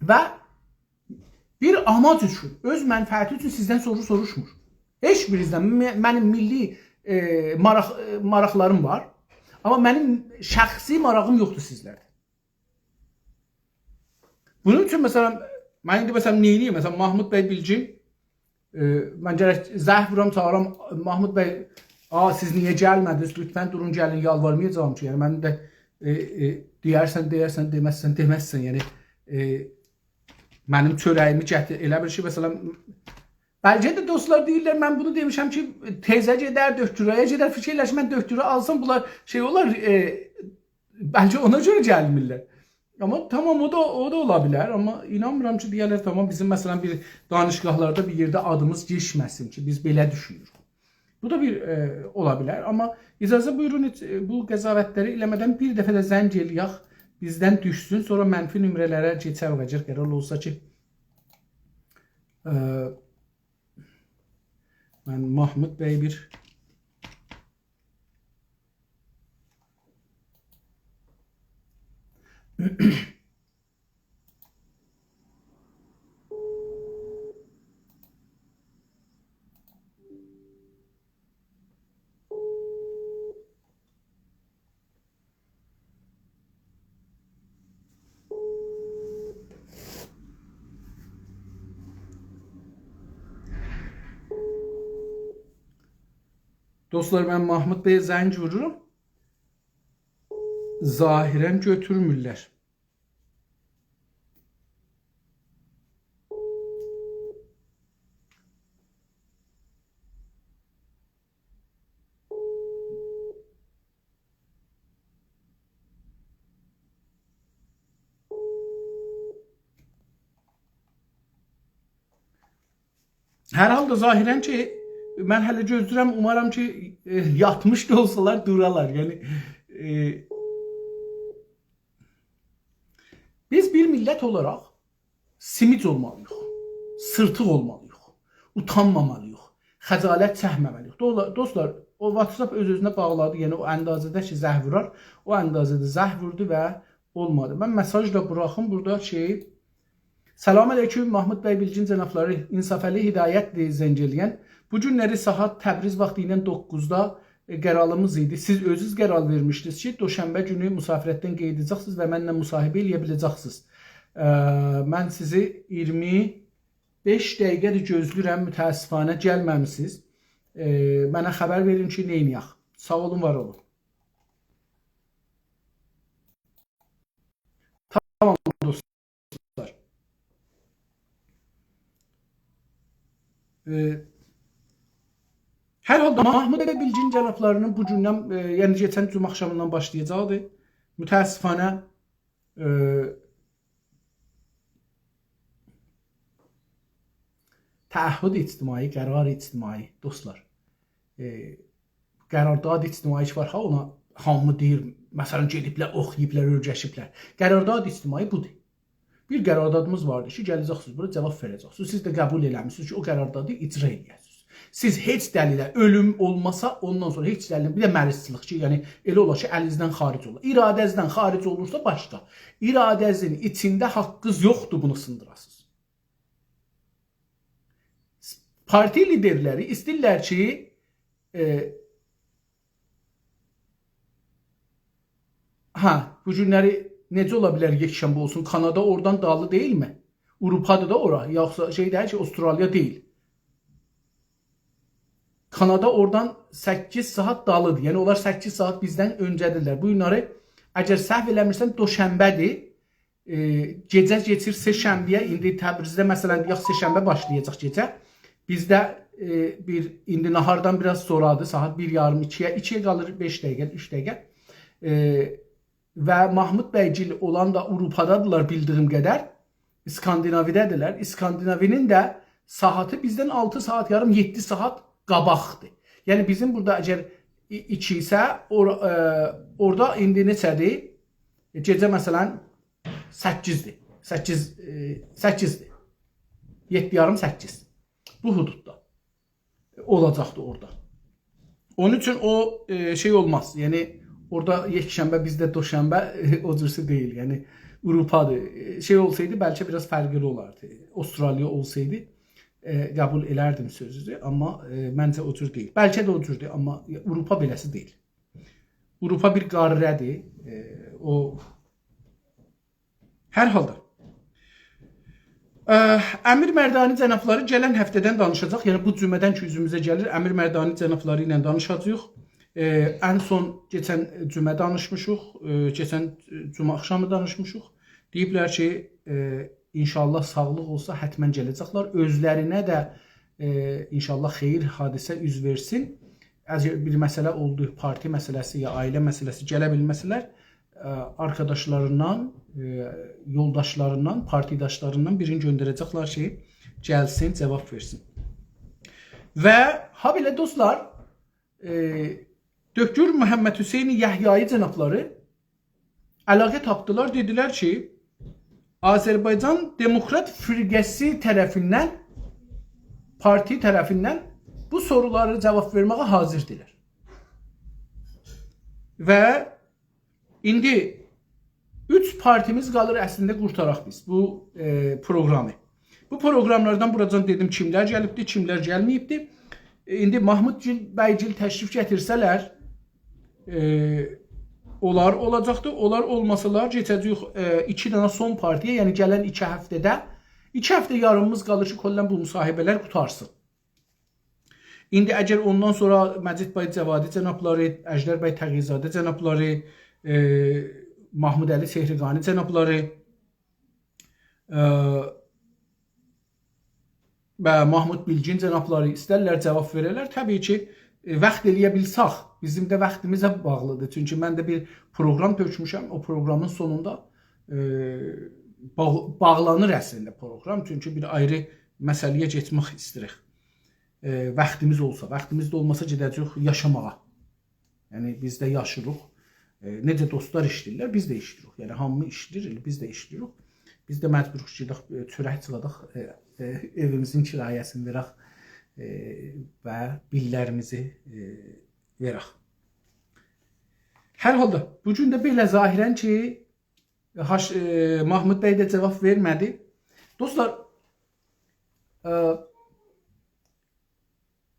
و بیر آماج اوچون، اؤز منفعتی اوچون سیزدن سورو سوروشمور. هئچ بیرینیزدن م-، منیم میللی، ائ، ماراق-، ائ، ماراقلاریم وار. آمما منیم شخصی ماراغیم یوخدور سیزلردن. بونون اوچون، مثلا، من ایندی، مثلا، نئینییم؟ مثلا، محمود بی بیلگین، ائ، من گرک زنگ وورام، چاغیرام، «محمود بی، آ، سیز نییه گلمه‌دینیز؟ لطفا دورون، گلین، یالوارمایاجاغام کی، یعنی، من ده، ائ، ائ، دئیرسن، دئیرسن، دئمزسن، دئمزسن.» یعنی، ائ، منیم چؤره‌ییمی گتیر. ائله بیل کی، مثلا، بلکه ده دوستلار دئییرلر، من بونو دئمیشم کی، تئزه گئدر، دکترایا گئدر، فیکیر ائلر کی، من دکترا آلسام، بونلار شئی اولار، ائ، بلکه اونا گؤره گلمیرلر. آمما تامام، او دا، او دا اولا بیلر. آمما اینانمیرام کی، دئیه‌لر، تامام، بیزیم، مثلا، بیر دانشگاهلاردا بیر یئرده آدیمیز کئچمه‌سین کی، بیز بئله دوشونوروک. بو دا بیر، ائ، اولا بیلر. آمما اجازه بویورون، هئچ، ائ، بو قضاوتلری ائله‌مه‌دن بیر دفعه ده زنگ ائله‌یک، بیزدن دوشسون، سونرا منفی نمره‌لره کئچریک، اگر قرار اولسا کی، ائ، من محمود بی بیر دوستلار، من محمود بیه زنگ ووروروم. ظاهرا گؤتورمورلر. هر حالدا ظاهرا کی، من هله گؤزله‌ییرم، اومارام کی، ائ، یاتمیش دا اولسالار، دورالار. یعنی، ائ، بیز بیر میللت اولاراق سیمیج اولمالی‌ییق، سیرتیق اولمالی‌ییق، اوتانمامالی‌ییق، خجالت چکمه‌مه‌لی‌ییک. دولا-، دوستلار، او WhatsApp اؤز-اؤزونه باغلادی، یعنی او اندازه‌ده کی، زنگ وورار، او اندازه‌ده زنگ ووردو و اولمادی. من مساژ دا بوراخیم بورادا کی، سلام علیکم، محمود بی بیلگین جنابلاری، انصافعلی هدایت‌دیر زنگ ائله‌ین. بو گونلری ساعات تبریز واختی ایله دوققوزدا، ائ، قراریمیز ایدی. سیز اؤزونوز قرار وئرمیشدینیز کی، دوشنبه گونو مسافرتدن قاییداجاقسینیز و منله مصاحبه ائله‌یه بیله‌جکسینیز. ائ، من سیزی اییرمی بئش دقیقه‌دیر گؤزله‌ییرم، متأسفانه گلمه‌میسینیز. ائ، منه خبر وئرین کی، نئینیه‌ک. ساغ اولون، وار اولون. تامام، دوستلار. ائ، هر حالدا محمود بیلگین جنابلاری‌نین بو گوندن، ائ، یعنی کئچن جمعه آخشامیندان باشلایاجاغی‌دی. متأسفانه، ائ، تعهد اجتماعی، قرار اجتماعی، دوستلار. ائ، قرارداد اجتماعی کی وار ها، اونا هامی دئییر، مثلا، گئدیبلر، اوخویوبلار، اؤیرشیبلر. قرارداد اجتماعی بودور. بیر قراردادیمیز واردی کی، گله‌جکسینیز بورا، جواب وئره‌جکسینیز. سیز ده قبول ائله‌میسینیز کی، او قراردادی اجرا ائله‌یه‌سینیز. سیز هئچ دلیله، اؤلوم اولماسا، اوندان سونرا هئچ دلیله، بیر ده مریضچیلیق کی، یعنی ائله اولار کی، الینیزدن خارج اولار. اراده‌نیزدن خارج اولورسا باشقا. اراده‌نیزین ایچینده حاققینیز یوخدور بونو سیندیراسینیز. پارتی لیدرلری ایسته‌ییرلر کی، ائ، هه، بو گونلری نئجه اولا بیلر یکشنبه اولسون؟ کانادا اورادان دالی دئییلمی؟ آوروپادیر دا اورا، یوخسا شئی دئییل کی، استرالیا دئییل. کانادا اورادان سککیز ساعات دالیدیر. یعنی اونلار سککیز ساعات بیزدن اؤنجه‌دیرلر. بو گونلری، اگر سهو ائله‌میرسم، دوشنبه‌دیر. ائ، گئجه کئچیر سه‌شنبه‌یه، ایندی تبریزده، مثلا، دئیک، سه‌شنبه باشلایاجاق گئجه. بیزده، ائ، بیر، ایندی ناهاردان بیر آز سونرادیر، ساعات بیر یاریم، ایکی‌یه، ایکی‌یه قالیر بئش دقیقه، اوچ دقیقه. ائ، و محمود بی‌گیل اولان دا آوروپادادیرلار، بیلدیییم قدر. اسکاندیناوی‌ده‌دیرلر. اسکاندیناوی‌نین ده ساعاتی بیزدن آلتی ساعات یاریم، یئددی ساعات قاباقدیر. یعنی بیزیم بورادا اگر ای-، ایکی ایسه، اور-، ائ، اورادا ایندی نئچه‌دیر؟ ائ، گئجه، مثلا، سککیزدیر. سککیز، ائ، سککیزدیر. یئددی یاریم، سککیز. بو حدوددا اولاجاقدی اورادا. اونون اوچون او، ائ، شئی اولماز. یعنی اورادا یکشنبه، بیزده دوشنبه، ائ، او جورسو دئییل. یعنی آوروپادیر. ائ، شئی اولسایدی، بلکه بیر آز فرقلی اولاردی. استرالیا اولسایدی، ائ، قبول ائلردیم سؤزونوزو، آمما، ائ، منجه او جور دئییل. بلکه ده او جوردور، آمما آوروپا بئله‌سی دئییل. آوروپا بیر قاره‌دیر. ائ، او هر حالدا، اه، امیر مردانی جنابلاری گلن هفته‌دن دانیشاجاق. یعنی بو جمعه‌دن کی اوزوموزه گلیر، امیر مردانی جنابلاری ایله دانیشاجاغیق. اه، ان سون کئچن جمعه دانیشمیشیق، اه، کئچن جمعه آخشامی دانیشمیشیق. دئییبلر کی، اه، ان‌شاءالله ساغلیق اولسا حتما گله‌جکلر. اؤزلرینه ده، اه، ان‌شاءالله خیر حادثه اوز وئرسین. اگر بیر مسئله اولدو، پارتی مسئله‌سی یا عائله مسئله‌سی، گله بیلمه‌سه‌لر، اه، آرکاداشلاریندان، اه، یولداشلاریندان، پارتیداشلاریندان بیرینی گؤندره‌جکلر کی، گلسین، جواب وئرسین. و هابئله دوستلار، اه، دکتر محمدحسین یحیایی جنابلاری علاقه تاپدیلار، دئدیلر کی، آذربایجان دموکرات فرقه‌سی طرفیندن، پارتی طرفیندن بو سورولاری جواب وئرمه‌یه حاضردیرلار. و ایندی اوچ پارتیمیز قالیر اصلینده قورتاراق بیز بو، ائ، پروگرامی. بو پروگراملاردان بوراجان دئدیم کیملر گلیبدی، کیملر گلمه‌ییبدی. ائ، ایندی محمود گیل، بی‌گیل تشریف گتیرسه‌لر، ائ، اونلار اولاجاقدی. اونلار اولماسالار، کئچه‌جه‌ییک، ائ، ایکی دنه سون پارتی‌یه، یعنی گلن ایکی هفته‌ده، ایکی هفته یاریمیمیز قالیر کی، کلاً بو مصاحبه‌لر قوتارسین. ایندی اگر اوندان سونرا مجید بی جوادی جنابلاری، اژدر بی تقی‌زاده جنابلاری، ائ، محمودعلی چهرگانی جنابلاری، ائ، و محمود بیلگین جنابلاری ایسترلر جواب وئره‌لر، طبیعی کی، ائ، واخت ائله‌یه بیلسک، بیزیم ده واختیمیزا باغلیدیر. چونکی من ده بیر پروگرام تؤکموشم، او پروگرامین سونوندا، ائ، باغ-، باغلانیر اصلینده پروگرام. چونکی بیر آیری مسئله‌یه کئچمک ایسته‌ییریک. ائ، واختیمیز اولسا، واختیمیز دا اولماسا گئده‌جه‌ییک یاشاماغا. یعنی بیز ده یاشیریق. ائ، نئجه دوستلار ایشله‌ییرلر، بیز ده ایشله‌ییریک. یعنی هامی ایشله‌ییر، ائله بیز ده ایشله‌ییریک. بیز ده مجبوروق کی، گئدک، ائ، چؤرک چیخاداق، ائ، ائ، ائویمیزین کرایه‌سینی وئرک، ائ، و بیللریمیزی، ائ، وئرک. هر حالدا، بو گون ده بئله ظاهراً کی، هاش-، ائ، محمود بی ده جواب وئرمه‌دی. دوستلار، ائ،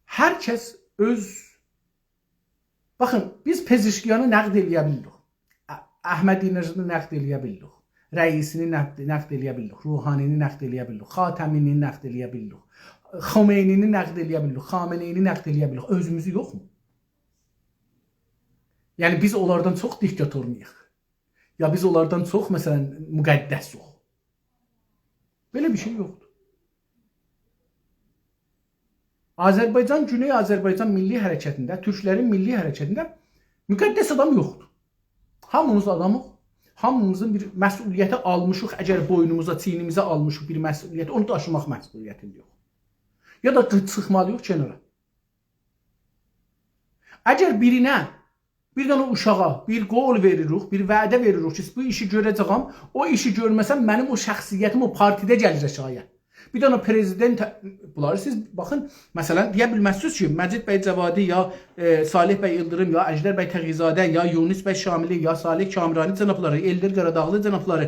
هر کس اؤز، باخین، بیز پزشکیانی نقد ائله‌یه بیلیریک. ا-، احمدی‌نژادی نقد ائله‌یه بیلیریک. رئیسینی نقد، نقد ائله‌یه بیلیریک. روحانی‌نی نقد ائله‌یه بیلیریک. خاتمی‌نی نقد ائله‌یه بیلیریک. خمینی‌نی نقد ائله‌یه بیلیریک. خامنه‌ای‌نی نقد ائله‌یه بیلیریک. اؤزوموزو یوخمو؟ یعنی بیز اونلاردان چوخ دیکتاتور مویوق؟ یا بیز اونلاردان چوخ، مثلا، مقدسوق؟ بئله بیر شئی یوخدور. آذربایجان، گونئی آذربایجان میللی حرکتینده، تورکلرین میللی حرکتینده مقدس آدام یوخدور. هامیمیز آدامیق، هامیمیزین بیر مسئولیتی آلمیشیق، اگر بوینوموزا، چیینیمیزه آلمیشیق بیر مسئولیتی، اونو داشیماق مسئولیتینده یوخ. یا دا چیخمالی‌ییق کنارا. اگر بیرینه، بیر دنه اوشاغا بیر قول وئریریک، بیر وعده وئریریک کی، بو ایشی گؤره‌جه‌یم، او ایشی گؤرمه‌سم، منیم او شخصیتیم او پارتیده گلیر آشاغییا. بیر دنه پرزیدنت، بونلاری سیز باخین، مثلا، دئیه بیلمزسینیز کی، مجید بی جوادی، یا، ائ، صالح بی ایلدیریم، یا اژدر بی تقی‌زاده، یا یونس بی شاملی، یا صالح کامرانی جنابلاری، ائلدیر قاراداغلی جنابلاری،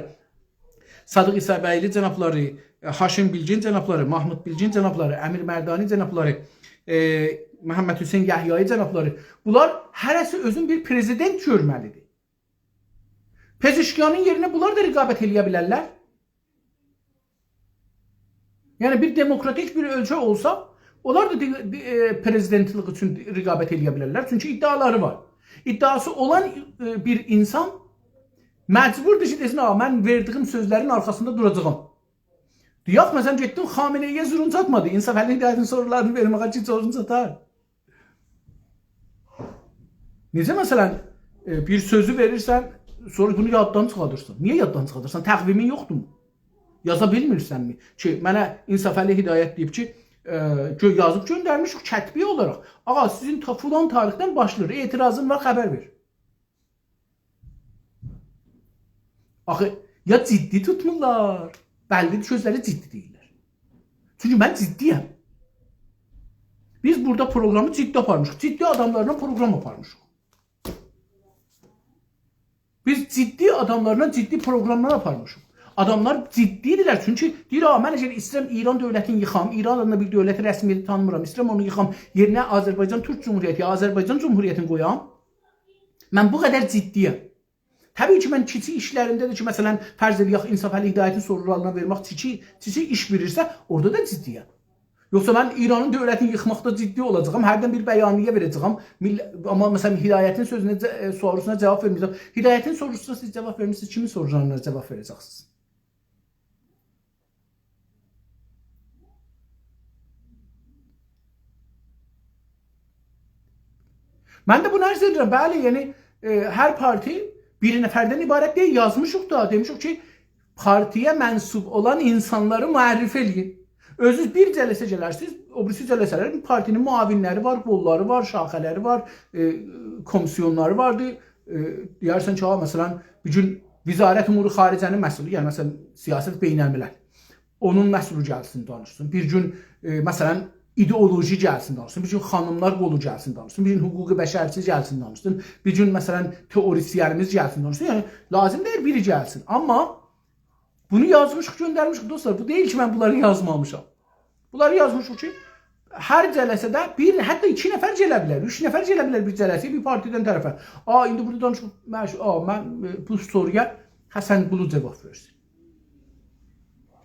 صادق عیسی‌بیگلی جنابلاری، ائ، هاشم بیلگین جنابلاری، محمود بیلگین جنابلاری، امیر مردانی جنابلاری، ائ، محمدحسین یحیایی جنابلاری. بونلار هره‌سی اؤزون بیر پرزیدنت گؤرمه‌لیدیر. پزشکیانین یئرینه بونلار دا رقابت ائله‌یه بیلرلر. یعنی بیر دموکراتیک بیر اؤلکه اولسا، اونلار دا دی-، دی-، ائ، پرزیدنتلیک اوچون رقابت ائله‌یه بیلرلر. چونکی ادعالاری وار. ادعاسی اولان، ائ، بیر اینسان مجبوردور کی، دئسین: «آ، من وئردیگیم سؤزلرین آرخاسیندا دوراجاغام.» دئیک، مثلا، گئتدین خامنه‌ای‌یه زورون چاتمادی. انصافعلی هدایتین سورولارینی وئرمه‌یه کی، زورون چاتار. نئجه، مثلا، ائ، بیر سؤزو وئریرسن، سونرا بونو یاددان چیخادیرسان؟ نییه یاددان چیخادیرسان؟ تقویمین یوخدورمو؟ یازا بیلمیرسنمی کی، منه انصافعلی هدایت دئییب کی، ائ، گؤ-، یازیب گؤندرمیشیک کتبی اولاراق: «آغا، سیزین تا-، فلان تاریخدن باشلاییر، اعتراضین وار، خبر وئر.» آخی یا جدی توتمورلار، بللی‌دیر کی، اؤزلری جدی دئییللر. چونکی من جدی‌یم. بیز بورادا پروگرامی جدی آپارمیشیق. جدی آداملارلا پروگرام آپارمیشیق. بیز جدی آداملارلا جدی پروگراملار آپارمیشیق. آداملار جدی‌دیرلر، چونکی دئییر: «آ، من اگر ایسته‌ییرم ایران دؤولتینی ییخام، ایران آدیندا بیر دؤولتی رسمیته تانیمیرام، ایسته‌ییرم اونو ییخام، یئرینه آذربایجان تورک جمهوریتی، یا آذربایجان جمهوریتینی قویام، من بو قدر جدی‌یم.» طبیعی کی، من کیچیک ایشلریمده ده کی، مثلا، فرض ائله‌یک، انصافعلی هدایتین سورولارینا وئرمک کیچیک، کیچیک ایش وئریرسه، اورادا دا جدی‌یم. یوخسا من ایرانین دؤولتینی ییخماقدا جدی اولاجاغام، هردن بیر بیانیه وئره‌جه‌یم، میل-، آمما، مثلا، هدایتین سؤزونه جه-، ائ، سوروسونا جاواب وئرمه‌یه‌جم. هدایتین سوروسونا سیز جاواب وئرمیرسینیز، کیمین سورولارینا جاواب وئره‌جکسینیز؟ من ده بونو عرض ائدیرم، بلی، یعنی، ائ، هر پارتی بیر نفردن عبارت دئییل، یازمیشیق دا، دئمیشیک کی، پارتی‌یه منسوب اولان اینسانلاری معرفی ائله‌یین. اؤزونوز بیر جلسه گلرسینیز، او بیریسی جلسه‌لر پارتی‌نین معاونلری وار، قوللاری وار، شاخه‌لری وار، ائ، کومیسیونلاری واردیر. ائ، دئیرسن کی، ها، مثلا، بیر گون وزارت امور خارجه‌نین مسئولو، یعنی، مثلا، سیاست بین‌الملل. اونون مسئولو گلسین دانیشسین. بیر گون، ائ، مثلا، ایدئولوژی گلسین دانیشسین. بیر گون خانیملار قولو گلسین دانیشسین. بیر گون حقوق بشرچی گلسین دانیشسین. بیر گون، مثلا، تئوریسین‌یمیز گلسین دانیشسین. یعنی، لازیم دئییل بیری گلسین. آمما بونو یازمیشیق، گؤندرمیشیک، دوستلار. بو دئییل کی، من بونلاری یازمامیشام. بونلاری یازمیشیق کی، هر جلسه‌ده بیر، حتی ایکی نفر گله بیلر، اوچ نفر گله بیلر بیر جلسه‌یه، بیر پارتیدن طرفه. آ، ایندی بورادا دانیشیق، من، آ، من، ائ، بو سورویا حسن‌قلی جاواب وئرسین.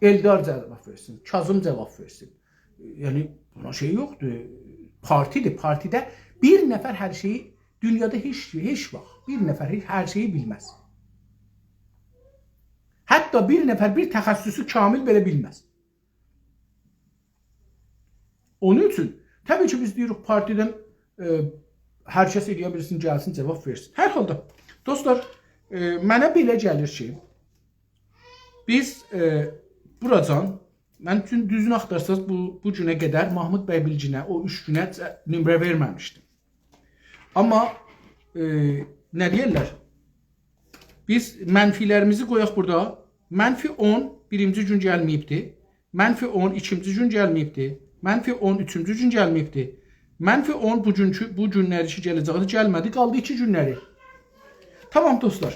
ائلدار جاواب وئرسین، کاظم جاواب وئرسین. یعنی، بونا شئی یوخدور. پارتی‌دیر، پارتیده بیر نفر هر شئیی، دونیادا هئچ، هئچ واخت بیر نفر هئچ، هر شئیی بیلمز. حتی بیر نفر بیر تخصصو کامل بئله بیلمز. اونون اوچون، طبیعی کی، بیز دئییریک، پارتیدن، ائ، هر کس ائله‌یه بیلسین، گلسین، جاواب وئرسین. هر حالدا، دوستلار، ائ، منه بئله گلیر کی، بیز، ائ، بوراجان، من اوچون دوزونو آختارساز، بو، بو گونه قدر محمود بی بیلگینه، او اوچ گونه ج-، نمره وئرمه‌میشدیم. آمما، ائ، نه دئیرلر؟ بیز منفی‌لریمیزی قویاق بورادا. منفی اون بیرینجی گون گلمه‌ییبدی. منفی اون ایکینجی گون گلمه‌ییبدی. منفی اون اوچونجو گون گلمه‌ییبدی. منفی اون بوگونکو، بو گونلری کی گله‌جکدی، گلمه‌دی. قالدی ایکی گونلری. تامام، دوستلار.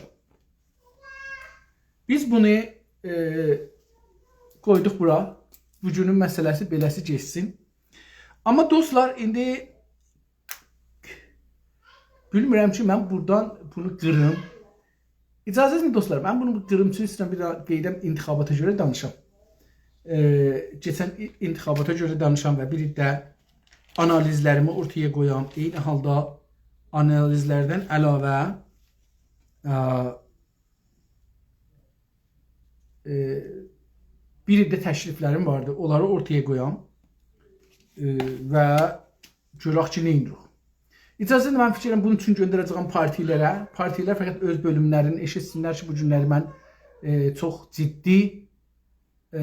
بیز بونو، ائ، قویدوق بورا. بوگونون مسئله‌سی بئله‌سی گئتسین. آمما دوستلار، ایندی بیلمیرم کی، من بورادان بونو قیریم. اجازه‌نیزله دوستلار، من بونو قیریم، چونکی ایسته‌ییرم بیر داها قئییدم، انتخاباتا گؤره دانیشام. ائ، کئچن ای-، انتخاباتا گؤره دانیشام و بیر ده آنالیزلریمی اورتایا قویام. عینی حالدا آنالیزلردن علاوه، ا، ائ، بیر ده تکلیفلریم واردی، اونلاری اورتایا قویام. ائ، و گؤرک کی، نه ائدیریک. اجازه‌نیزله من فیکر ائدیرم، بونون اوچون گؤندره‌جه‌یم پارتی‌لره. پارتی‌لر فقط اؤز بؤلوملرینی ائشیتسینلر کی، بو گونلری من، ائ، چوخ جدی، ائ،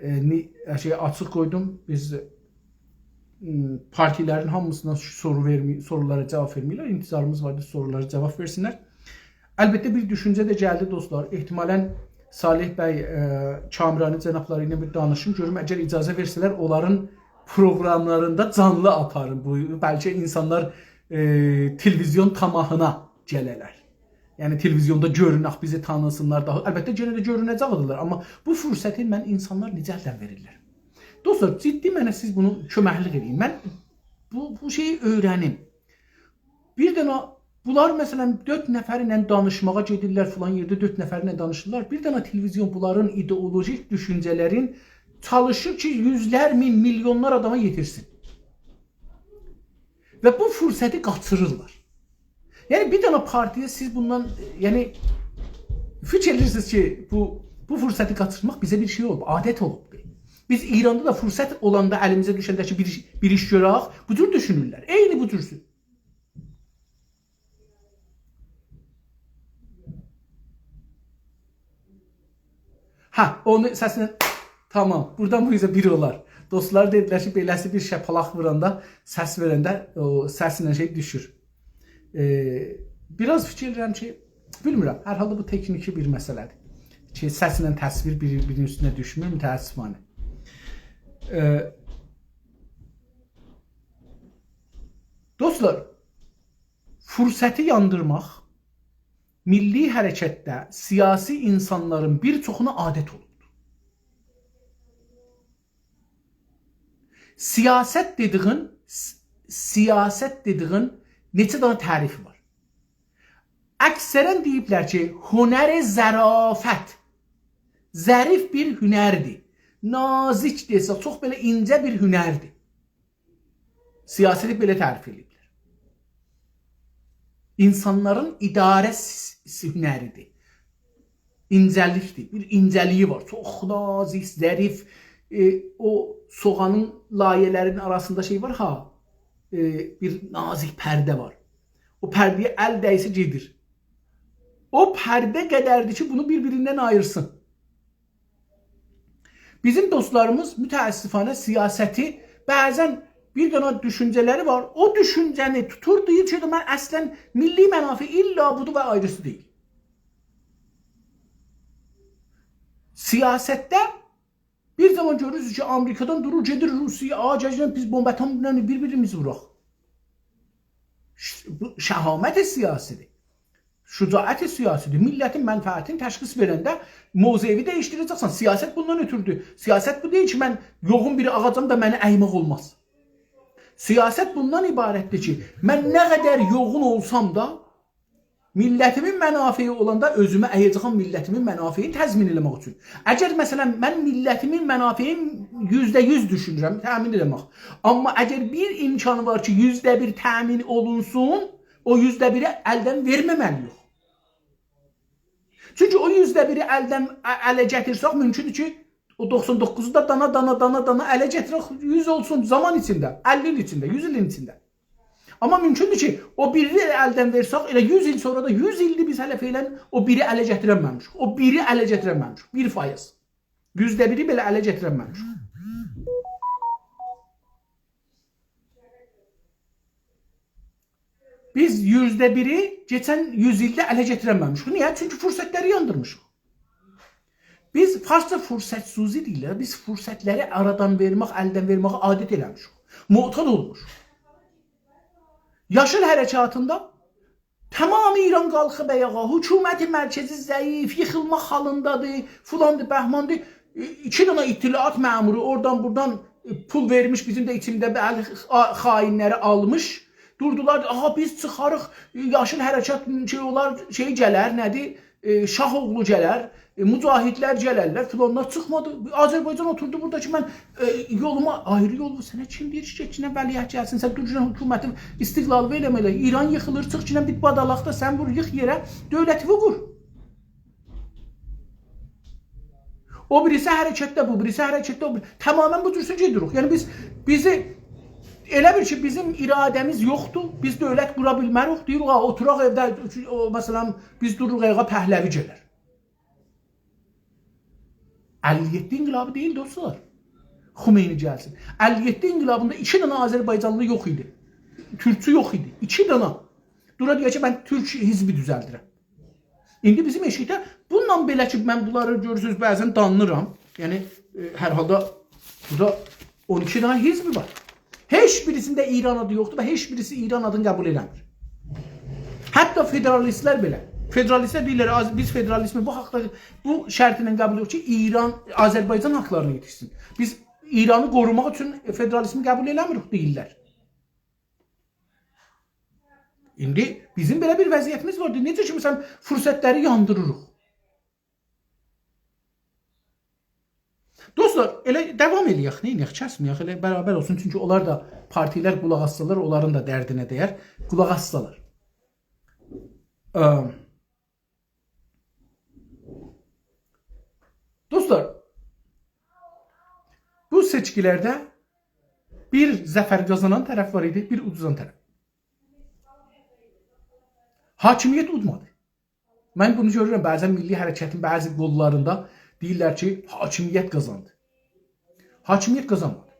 ائ، نی-، شئی، آچیق قویدوم. بیز، م، پارتی‌لرین هامیسینا سورو وئرمی-، سورولارا جاواب وئرمیرلر. انتظاریمیز واردی، سورولارا جاواب وئرسینلر. البته، بیر دوشونجه ده گلدی، دوستلار. احتمالاً صالح بی، ائ، کامرانی جنابلاری ایله بیر دانیشیم. گؤروم، اگر اجازه وئرسه‌لر، اونلارین پروقراملاریندا جانلی آپاریم. بو، بلکه اینسانلار، ائ، تلویزیون طاماحینا گله‌لر. یعنی تلویزیوندا گؤرونک، بیزی تانیسینلار داها. البته، یئنه ده گؤرونه‌جکدیرلر، آمما بو فرصتی من اینسانلار نئجه الدن وئریرلر؟ دوستلار، جدی منه سیز بونو کؤمکلیک ائدین. من بو، بو شئیی اؤیره‌نیم. بیر دنه بونلار، مثلا، دؤرد نفرله دانیشماغا گئدیرلر، فلان یئرده دؤرد نفرله دانیشیرلار. بیر دنه تلویزیون بونلارین ایدئولوژیک دوشونجه‌لرین چالیشیر کی، یوزلر مین، میلیونلار آداما یئتیرسین. و بو فرصتی قاچیریرلار. یعنی، بیر دنه پارتی‌یه سیز بوندان، یعنی، فیکیر ائدیرسینیز کی، بو، بو فرصتی قاچیرماق بیزه بیر شئی اولوب، عادت اولوبدور. بیز ایراندا دا فرصت اولاندا، الیمیزه دوشنده کی، بیر ایش، بیر ایش گؤرک، بو جور دوشونورلر. عینی بو جور. هه، اونو سسینن، تامام. بورادان بو اوزه بیر اولار. دوستلار دئدیلر کی، بئله‌سی بیر شاپالاق ووراندا، سس وئرنده او سسینن شئی دوشور. ائ، بیر آز فیکیر ائدیرم کی، بیلمیرم، هر حالدا بو تکنیکی بیر مسئله‌دیر. کی، سسله تصویر بیر، بیرینین اوستونه دوشمور، متأسفانه. ائ، دوستلار، فرصتی یاندیرماق میللی حرکتده سیاسی اینسانلارین بیر چوخونا عادت اولوبدور. سیاست دئدیگین، س-، سیاست دئدیگین نئچه دنه تعریفی وار. اکثرا دئییبلر کی، هنر ظرافت. ظریف بیر هنردیر. نازیک دئسک، چوخ بئله اینجه بیر هنردیر. سیاستی بئله تعریف ائدیبلر. اینسانلارین اداره س-، س-، هنریدیر. اینجه‌لیکدیر. بیر اینجه‌لیگی وار. چوخ نازیک، ظریف. ائ، او سوغانین لایه‌لرینین آراسیندا شئی وار ها. ائ، بیر نازیک پرده وار. او پرده‌یه ال دَیسه گئدیر. او پرده قدردیر کی، بونو بیر-بیریندن آییرسین. بیزیم دوستلاریمیز متأسفانه سیاستی بعضا بیر دنه دوشونجه‌لری وار. او دوشونجه‌نی توتور، دئییر کی، من اصلا میللی منافع الّا بودور و آیریسی دئییل. سیاستده بیر زامان گؤرورسونوز کی، آمریکادان دورور، گئدیر روسیه، آ، گل، گل، بیز بمب اتم‌له بیر-بیریمیزی ووراق. ش-، بو شهامت سیاسی‌دیر. شجاعت سیاسی‌دیر. میللتین منفعتینی تشخیص وئرنده موضعی دییشدیره‌جکسن. سیاست بوندان اؤترودور. سیاست بو دئییل کی، من یوغون بیر آغاجام دا منی اَیمک اولماز. سیاست بوندان عبارتدیر کی، من نه قدر یوغون اولسام دا، میللتیمین منافعی اولاندا اؤزومو اَیه‌جه‌یم، میللتیمین منافعینی تضمین ائله‌مک اوچون. اگر، مثلا، من میللتیمین منافعینی یوزده یوز دوشونورم، تأمین ائله‌مک. آمما اگر بیر امکانی وار کی، یوزده بیر تأمین اولونسون، او یوزده بیری الدن وئرمه‌مه‌لی‌ییک. چونکی او یوزده بیری الدن ا-، اله گتیرسک، مومکوندور کی، او دوخسان دوققوزو دا دانا، دانا، دانا، دانا اله گتیرک، یوز اولسون زامان ایچینده، اللی ایل ایچینده، یوز ایلین ایچینده. آمما مومکوندور کی، او بیری الدن وئرسک، ائله یوز ایل سونرا دا، یوز ایلدیر بیز هله فعلا او بیری اله گتیرنمه‌میشیک. او بیری اله گتیرنمه‌میشیک. بیر فایز. یوزده بیری بئله اله گتیرنمه‌میشیک. بیز یوزده بیری کئچن یوز ایلده اله گتیرنمه‌میشیک. نییه؟ چونکی فرصتلری یاندیرمیشیق. بیز، فارسجا فرصت‌سوزی دئییرلر، بیز فرصتلری آرادان وئرمک، الدن وئرمه‌یی عادت ائله‌میشیک. معتاد اولموشوق. یاشیل حرکاتیندا تمام ایران قالخیب آیاغا، حکومت مرکزی ضعیف، ییخیلماق حالیندادیر، فلاندیر، بهماندیر. ائ، ایکی دنه اطلاعات مأمورو اورادان بورادان، ائ، پول وئرمیش، بیزیم ده ایچینده بلی، آ-، خائنلری آلمیش. دوردولار، «آها، بیز چیخاریق، یاشیل حرکات شئی اولار، شئی گلر، نه‌دیر؟ ائ، شاه اوغلو گلر، ائ، مجاهدلر گلرلر»، فلانلار چیخمادی. آذربایجان اوتوردو بورادا کی، من، ائ، یولوما آیری یول وار. سنه کیم دئییر کی، گئت کی، ولیعهد گلسین، سن دور کی، حکومتی استقلال ائله‌مه ائله. ایران ییخیلیر، چیخ کی، بیر بادالاقدا سن وور، ییخ یئره، دؤولتیوی قور. او بیریسی حرکتده، بو بیریسی حرکتده، او بیر-، تماما بو جور گئدیریک. یعنی بیز، بیزی، ائله بیل کی، بیزیم اراده‌میز یوخدور، بیز دؤولت قورا بیلمه‌ریک، دئییریک، «آ، اوتوراق ائوده، او، مثلا، بیز دوروروق آیاغا، پهلوی گلر.» اللی یئددی انقلابی دئییل، دوستلار. خمینی گلسین. اللی یئددی انقلابیندا ایکی دنه آذربایجانلی یوخ ایدی. تورکچو یوخ ایدی. ایکی دنه. دورا دئیه کی، من تورک حزبی دوزلدیرم. ایندی بیزیم ائشیکده بونون بئله کی، من بونلاری گؤرورسونوز، بعضا دانلیرام. یعنی، ائ، هر حالدا بورادا اون ایکی دنه حزب وار. هئچ بیریسینده ایران آدی یوخدور و هئچ بیریسی ایران آدینی قبول ائله‌میر. حتی فدرالیستلر بئله. فدرالیستلر دئییرلر: «آذ-، بیز فدرالیزمی بو حاقدا، بو شرطینن قبول ائدیریک کی، ایران، آذربایجان حاقلارینا یئتیشسین. بیز ایرانی قوروماق اوچون فدرالیزمی قبول ائله‌میریک»، دئییرلر. ایندی بیزیم بئله بیر وضعیتیمیز واردی. نئجه کی، مثلا، فرصتلری یاندیریریق. دوستلار، ائله داوام ائله‌یک، نه ائله‌یک، کسمه‌یک، ائله برابر اولسون. چونکی اونلار دا، پارتیلر قولاق آسسالار، اونلارین دا دردینه دَیر. قولاق آسسالار. ام، دوستلار، بو سئچکیلرده بیر ظفر قازانان طرف وار ایدی، بیر اودوزان طرف. حاکمیت اودمادی. من بونو گؤرورم، بعضا میللی حرکتین بعضی قوللاریندا دئییرلر کی، حاکمیت قازاندی. حاکمیت قازانمادی.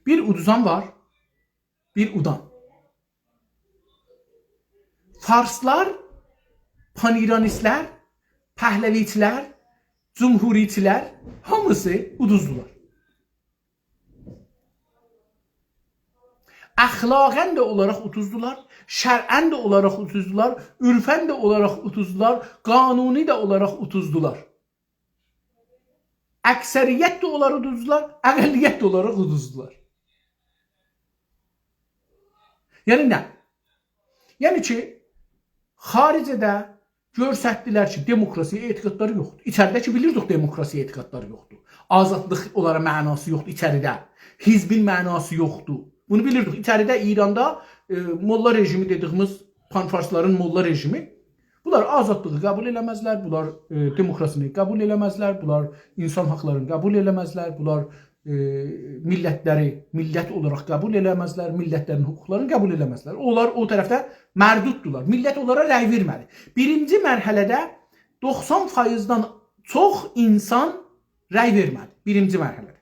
بیر اودوزان وار، بیر اودان. فارسلار، پان‌ایرانیستلر، پهلویچیلر، جمهوریچیلر، هامیسی اودوزدولار. اخلاقاً ده اولاراق اودوزدولار، شرعاً ده اولاراق اودوزدولار، عرفاً ده اولاراق اودوزدولار، قانونی ده اولاراق اودوزدولار. اکثریت ده اولار اودوزدولار، اقلیت ده اولاراق اودوزدولار. یعنی نه؟ یعنی کی، خارجده گؤرستدیلر کی، دموکراسی اعتقادلاری یوخدور. ایچریده کی، بیلیردیک دموکراسی اعتقادلاری یوخدور. آزادلیق اونلارا معناسی یوخدور ایچریده. حزبین معناسی یوخدور. بونو بیلیردیک. ایچریده ایراندا، ائ، موللا رژیمی دئدیگیمیز، پان‌فارسلارین موللا رژیمی، بونلار آزادلیغی قبول ائله‌مزلر، بونلار، ائ، دموکراسینی قبول ائله‌مزلر، بونلار اینسان حاقلارینی قبول ائله‌مزلر، بونلار، ائ، میللتلری میللت اولاراق قبول ائله‌مزلر، میللتلرین حقوقلارینی قبول ائله‌مزلر. اونلار او طرفده مردوددولار. میللت اونلارا رأی وئرمه‌دی. بیرینجی مرحله‌ده دوخسان فایزدن چوخ اینسان رأی وئرمه‌دی. بیرینجی مرحله‌ده.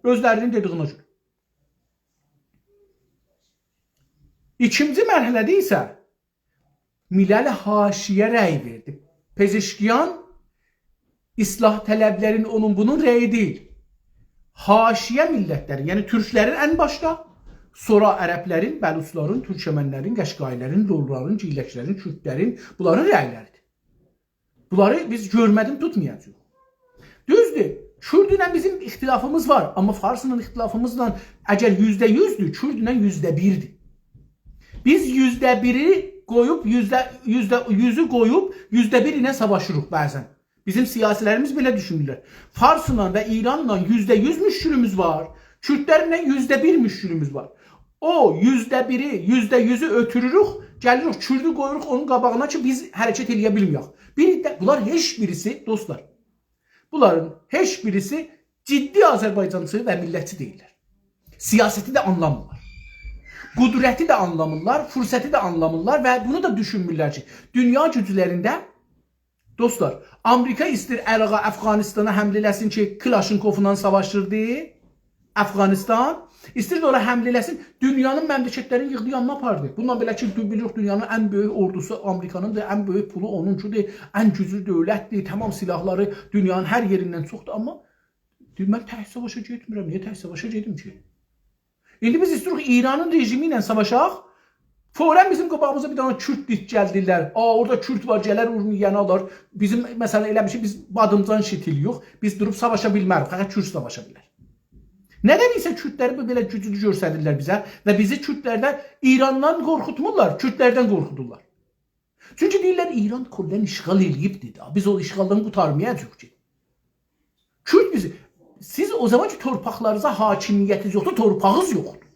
اؤزلرینین دئدیگینه گؤره. ایکینجی مرحله‌ده ایسه ملل حاشیه رأی وئردی. پزشکیان، اصلاح‌طلبلرین، اونون بونون رأیی دئییل. حاشیه میللتلرین، یعنی تورکلرین ان باشدا، سونرا عربلرین، بلوچلارین، تورکمنلرین، قشقاییلارین، لورلارین، گیلکلرین، کوردلرین، بونلارین رأیلریدیر. بونلاری بیز گؤرمه‌دیم توتمایاجاغیق. دوزدور، کوردله بیزیم اختلافیمیز وار، آمما فارسلا اختلافیمیز دا اگر یوزده یوزدور، کوردله یوزده بیردیر. بیز یوزده بیری قویوب، یوزده، یوزده یوزو قویوب، یوزده بیر ایله ساواشیریق بعضا. بیزیم سیاسیلریمیز بئله دوشونورلر. فارسلا و ایرانلا یوزده یوز مشکلیمیز وار، کوردلرله یوزده بیر مشکلیمیز وار. او یوزده بیری، یوزده یوزو اؤتوروروک، گلیریک کوردو قویوروق اونون قاباغینا کی، بیز حرکت ائله‌یه بیلمه‌یک. بیر ده، بونلار هئچ بیریسی، دوستلار، بونلارین هئچ بیریسی جدی آذربایجانچی و میللتچی دئییللر. سیاستی ده آنلامیرلار. قدرتی ده آنلامیرلار، فرصتی ده آنلامیرلار و بونو دا دوشونمورلر کی، دونیا گوجلرینده، دوستلار، آمریکا ایستیر عراقا، افغانستانا حمله ائله‌سین کی، کلاشینکوفلا ساواشیردی. افغانستان ایستیردی اورا حمله ائله‌سین، دونیانین مملکتلرینی ییغدی یانینا آپاردی. بوندان بئله کی، دو-، بیلیریک، دونیانین ان بؤیوک اوردوسو آمریکانیندیر، ان بؤیوک پولو اونون اوچوندور، ان گوجلو دؤولتدیر، تمام سلاحلاری دونیانین هر یئریندن چوخدور، آمما دئییر: «من تک ساواشا گئتمیرم، نییه تک ساواشا گئدیم کی؟» ایندی بیز ایستیریک ایرانین رژیمی ایله ساواشاق، فوراً بیزیم قاباغیمیزا بیر دنه کورد دیکجلدیرلر. «آ، اورادا کورد وار، گلر اورمیه‌نی آلار.» بیزیم، مثلا، ائله بیر شئی، بیز بادیمجان شتیلی‌یوخ، بیز دوروب ساواشا بیلمریک، فقط کورد ساواشا بیلر. ندن ایسه کوردلری بو بئله گوجلو گؤرسدیرلر بیزه و بیزی کوردلر ده ایراندان قورخوتمورلار، کوردلردن قورخودورلار. چونکی دئییرلر، ایران کلاً اشغال ائله‌ییبدیر دا، بیز او اشغالدان قوتارمایاجاغیق کی. کورد بیزی، سیز او زامان کی تورپاقلارینیزا حاکمیتینیز یوخدور، تورپاغینیز یوخدور.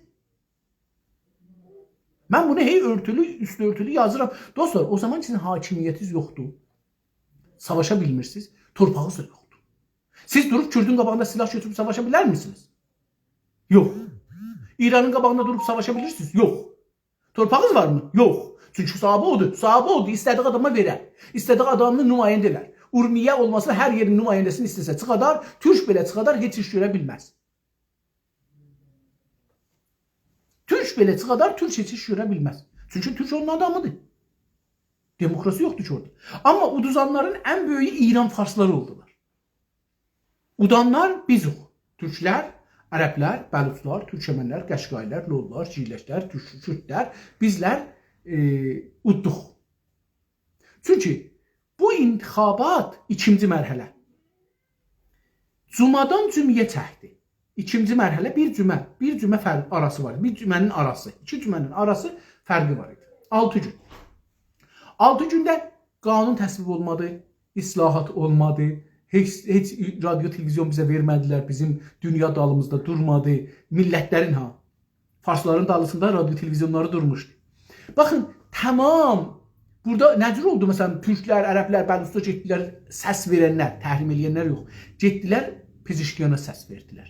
من بونو هئی اؤرتولو، اوستو اؤرتولو یازیرام. دوستلار، او زامان کی سیزین حاکمیتینیز یوخدور، ساواشا بیلمیرسینیز، تورپاغینیز دا یوخدور. سیز دوروب کوردون قاباغیندا سلاح گؤتوروب ساواشا بیلرمیسینیز؟ یوخ. ایرانین قاباغیندا دوروب ساواشا بیلیرسینیز؟ یوخ. تورپاغینیز وارمی؟ یوخ. چونکی صاحیبی اودور. صاحیبی اودور. ایسته‌دیگی آداما وئرر. ایسته‌دیگی آدامین نماینده‌لر. اورمیه اولماسین، هر یئرین نماینده‌سینی ایسته‌سه چیخادار، تورک بئله چیخادار، هئچ ایش گؤره بیلمز. تورک بئله چیخادار، تورک هئچ ایش گؤره بیلمز. چونکی تورک اونون آدامیدیر. دموکراسی یوخدور کی اورادا. آمما اودوزانلارین ان بؤیویو ایران فارسلاری اولدولار. اودانلار بیزوخ. تورکلر، عربلر، بلوچلار، تورکمنلر، قشقایلار، لورلار، ژیلکلر، تورک-، کوردلر، بیزلر، ائ، اوددوق. چونکی بو انتخابات ایکینجی مرحله. جمعه‌دن جمعه‌یه چکدی. ایکینجی مرحله بیر جمعه، بیر جمعه فرق آراسی وار. بیر جمعه‌نین آراسی، ایکی جمعه‌نین آراسی فرقی وار ایدی. آلتی گون. آلتی گونده قانون تصویب اولمادی، اصلاحات اولمادی، هئچ، هئچ رادیو، تلویزیون بیزه وئرمه‌دیلر، بیزیم دونیا دالیمیزدا دورمادی، میللتلرین ها، فارسلارین دالیسیندا رادیو تلویزیونلاری دورموشدو. باخین، تمام بورادا نه جور اولدو؟ مثلا، تورکلر، عربلر، بلوچلار گئتدیلر، سس وئرنلر، تحریم ائله‌ینلر یوخ. گئتدیلر، پزشکیانا سس وئردیلر.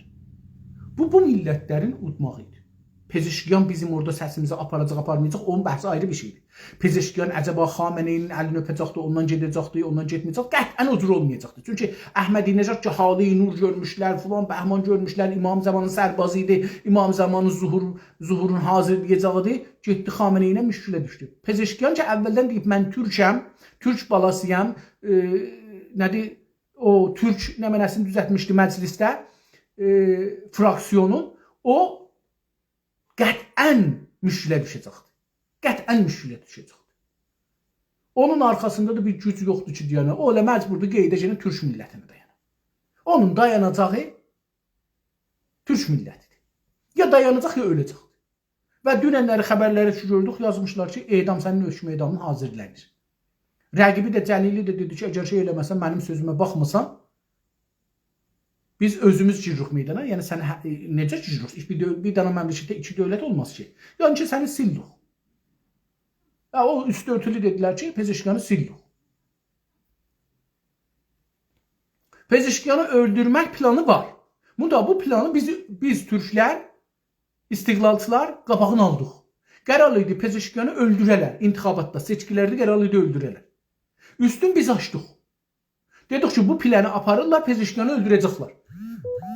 بو، بو میللتلرین اودماغی ایدی. پزشکیان بیزیم اورادا سسیمیزی آپاراجاق، آپارمایاجاق، اونون بحثی آیری بیر شئیدیر. پزشکیان عجبا خامنه‌ای‌نین الینی اؤپه‌جکدی، اوندان گئده‌جکدی، اوندان گئتمه‌یه‌جک؟ قطعا او جور اولمایاجاقدی. چونکی احمدی‌نژاد کی، هالی نور گؤرموشلر، فلان بهمان گؤرموشلر، امام زمانین سربازی ایدی، امام زمانین ظهور، ظهورون حاضرلایاجاغیدی، گئتدی خامنه‌ای ایله مشکله دوشدو. پزشکیان کی، اولدن دئییب: «من تورکم، تورک بالاسی‌یام»، ائ، نه‌دیر، او تورک نمنه‌سینی دوزلتمیشدی مجلسده، ائ، فراکسیونون، او قطعا مشکله دوشه‌جکدی. قطعا مشکله دوشه‌جکدی. اونون آرخاسیندا دا بیر گوج یوخدور کی، دئینه، او ائله مجبوردور قاییدا یئنه تورک میللتینه دایانا. اونون دایاناجاغی تورک میللتیدیر. یا دایاناجاق، یا اؤله‌جکدیر. و دوننلری خبرلری کی گؤردوک، یازمیشلار کی، اعدام، سنین حکم اعدامین حاضرلانیر. رقیبی ده، جلیلی ده دئدی کی، اگر شئی ائله‌مه‌سن، منیم سؤزومه باخماسان، بیز اؤزوموز گیریریک میدانا. یعنی سن هه-، ائ، نئجه گیریریک؟ بیر دؤ-، بیر دنه مملکتده ایکی دؤولت اولماز کی. یعنی کی، سنی سیللیق. هه، او اوستو اؤرتولو دئدیلر کی، پزشکیانی سیللیق. پزشکیانی اؤلدورمک پلانی وار. بو دا، بو پلانی بیز، بیز تورکلر، استقلالچیلار قاباغینی آلدیق. قرار ایدی پزشکیانی اؤلدوره‌لر، انتخاباتدا، سئچکیلرده قرار ایدی اؤلدوره‌لر. اوستون بیز آچدیق. دئدیک کی، بو پلانی آپاریرلار، پزشکیانی اؤلدوره‌جکلر.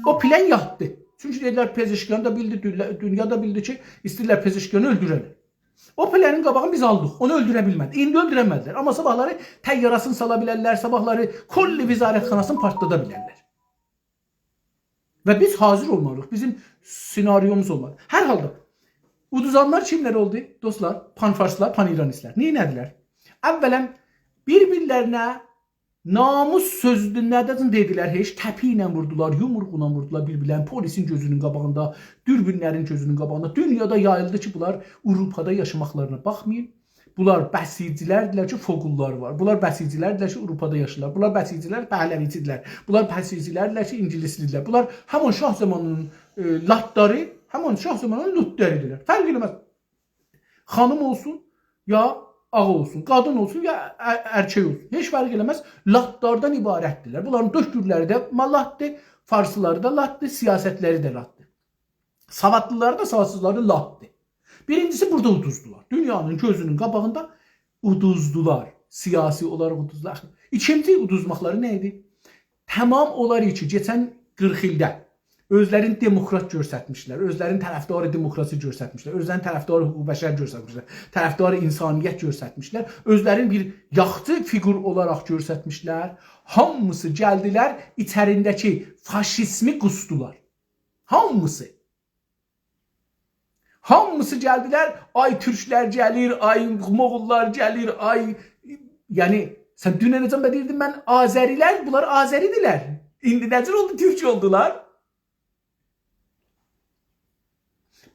او پلان یاتدی. چونکی دئدیلر، پزشکیان دا بیلدی، دونیا، دونیا دا بیلدی کی، ایسته‌ییرلر پزشکیانی اؤلدوره‌لر. او پلانین قاباغینی بیز آلدیق، اونو اؤلدوره بیلمه‌دیک. ایندی اؤلدوره بیلمه‌دیلر. آمما صاباحلاری طیاره‌سینی سالا بیلرلر، صاباحلاری کلّ وزارتخاناسینی پارتلادا بیلرلر. و بیز حاضر اولمالی‌ییق، بیزیم سناریوموز اولمالی. هر حالدا، اودوزانلار کیملر اولدو، دوستلار؟ پان‌فارسلار، پان‌ایرانیستلر. نئینه‌دیلر؟ اولاً، بیر-بیرلرینه ناموس سؤزو نه‌دن دئدیلر، هئچ، تپیک ایله ووردولار، یومروقلا ووردولار بیر-بیرلرینه، پلیسین گؤزونون قاباغیندا، دوربینلرین گؤزونون قاباغیندا. دونیادا یاییلدی کی، بونلار آوروپادا یاشاماقلارینا باخمایین، بونلار بسیجی‌لردیلر کی، فوقوللاری وار. بونلار بسیجی‌لردیلر کی، آوروپادا یاشاییرلار. بونلار بسیجی‌لر، پهلوی‌چی‌دیرلر. بونلار بسیجی‌لردیلر کی، اینگیلیسلی‌دیرلر. بونلار همان شاه زامانینین، ائ، لاتلاری، همان شاه زامانینین لوتلری‌دیرلر. فرق ائله‌مز. خانیم اولسون، یا آغا اولسون، قادین اولسون، یا ا-، ارکک اولسون. هئچ فرق ائله‌مز. لاتلاردان عبارتدیرلر. بونلارین دؤکتورلری ده ما-، لاتدیر، فارسلاری دا لاتدیر، سیاستلری ده لاتدیر. سوادلیلاری دا، سوادسیزلاری دا لاتدیر. بیرینجیسی، بورادا اودوزدولار. دونیانین گؤزونون قاباغیندا اودوزدولار. سیاسی اولاراق اودوزدولار. ایکینجی اودوزماقلاری نه ایدی؟ تمام اولار کی، کئچن قیرخ ایلده اؤزلرینی دموکرات گؤسترمیشلر، اؤزلرینی طرفدار دموکراسی گؤسترمیشلر، اؤزلرینی طرفدار حقوق بشر گؤسترمیشلر، طرفدار انسانیت گؤسترمیشلر، اؤزلرینی بیر یاخچی فیگور اولاراق گؤسترمیشلر. هامیسی گلدیلر، ایچرینده‌کی فاشیزمی قوسدولار. هامیسی. هامیسی گلدیلر، «آی تورکلر گلیر، آی موغوللار گلیر، آی»، یعنی، سن دوننه‌جن به دئییردین، «من آذری‌لر، بونلار آذری‌دیرلر.» ایندی نه جور اولدو، تورک اولدولار؟